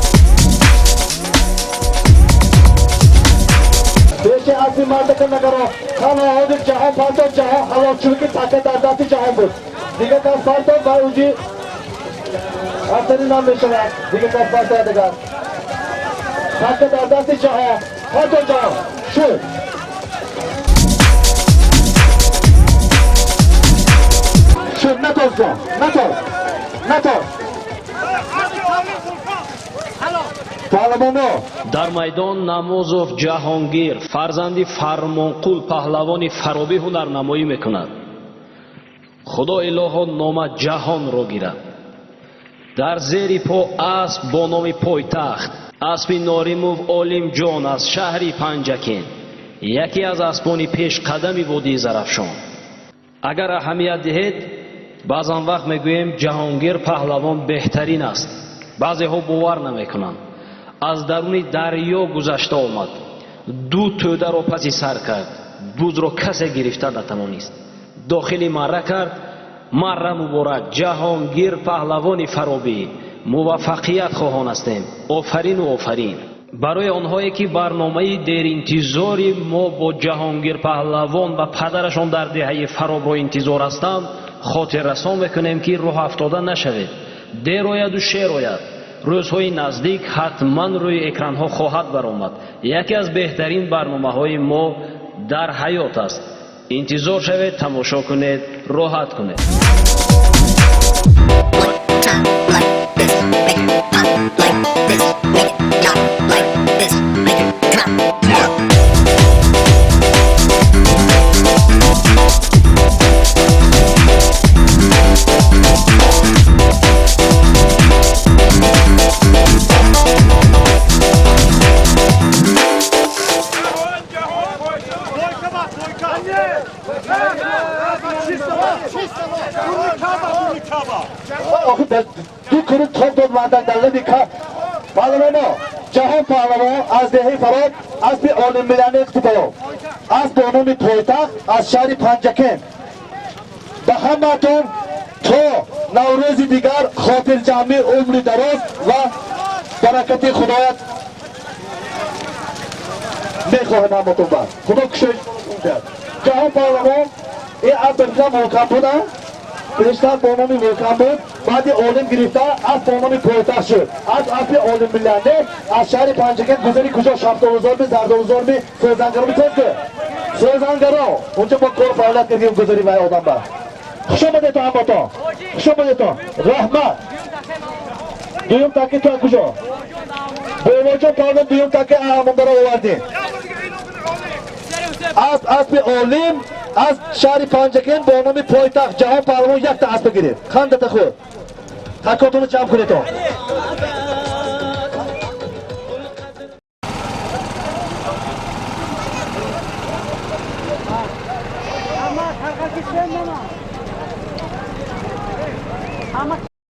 S2: Пеши аси мардака нагаром. Хана ҳозир Ҷаҳон партов, Ҷаҳон ҳалол шуд ки така дар дасти Ҷаҳон буд. Дига кас партов ва уҷи рафтани намешавад. Дига кас партов дигар. Така дар дасти Ҷаҳон. Партов Ҷаҳон. Шуд. Шуд, натоз ҷон, натоз. Натоз. Паҳлавоно.
S1: Дар майдон Намозов Ҷаҳонгир, фарзанди Фармонқул паҳлавони Фаробӣ ҳунарнамоӣ мекунад. Худо илоҳо нома Ҷаҳонро гирад. Дар зери по асп бо номи пойтахт, аспи Норимов Олимҷон аз шаҳри Панҷакент, яке аз аспони пешқадами водии Зарафшон. Агар аҳамият диҳед, баъзан вақт мегӯем Ҷаҳонгир паҳлавон беҳтарин аст. Баъзеҳо бовар намекунанд. Аз даруни дарё гузашта омад. Ду тӯдаро паси сар кард. Бузро касе гирифта натавонист. Дохили марра кард. Марра муборак, Ҷаҳонгир паҳлавони Фаробӣ. Муваффақият хоҳон ҳастем. Офарину офарин. Барои онҳое ки барномаи деринтизори мо бо Ҷаҳонгир паҳлавон ва падарашон дар деҳаи Фаробро интизор ҳастанд, хотиррасон мекунем ки рӯҳ афтода нашавед. Дер ояду шер ояд. Рӯзҳои наздик ҳатман рӯи экранҳо хоҳад баромад. Яке аз беҳтарин барномаҳои мо дар ҳаёт аст. Интизор шавед, тамошо кунед, роҳат кунед.
S2: Ду кури тоб дод мардан далли ка. Паҳлавоно, Ҷаҳон паҳлавон аз деҳаи Фароб, аспи олиммиллионер иқтидор. Асп бо номи пойтахт аз шаҳри Панҷакент. Ба ҳамаатон то Наврӯзи дигар хотирҷамъӣ, умри дароз ва баракати Худоят мехоҳем ҳаматон ба. Худо кушоиш диҳад. Ҷаҳон паҳлавон ин асп ба муҳкам буда. Пештар бо номи муҳкам буд, баъди олим гирифта асп бо номи пойтахт шуд. Асп аспи олиммиллионер аз шаҳри Панҷакент гузари куҷо? Шафтолузорми, Зардолузорми, Сӯзангароми тозгу. Сӯзангаро. Унҷо бо кор фаъолият кардем гузари вай одам ба. Хуш омадед ҳаматон. Хуш омадед. Раҳмат. Дуюм таки то куҷо? Бобоҷон паҳлавон дуюм таки аҳамондаро овардем. Асп аспи олим аз шаҳри Панҷакент бо номи пойтахт Ҷаҳон паҳлавон якта асп гирифт. Хандата худ. Такотонро ҷамъ кунед.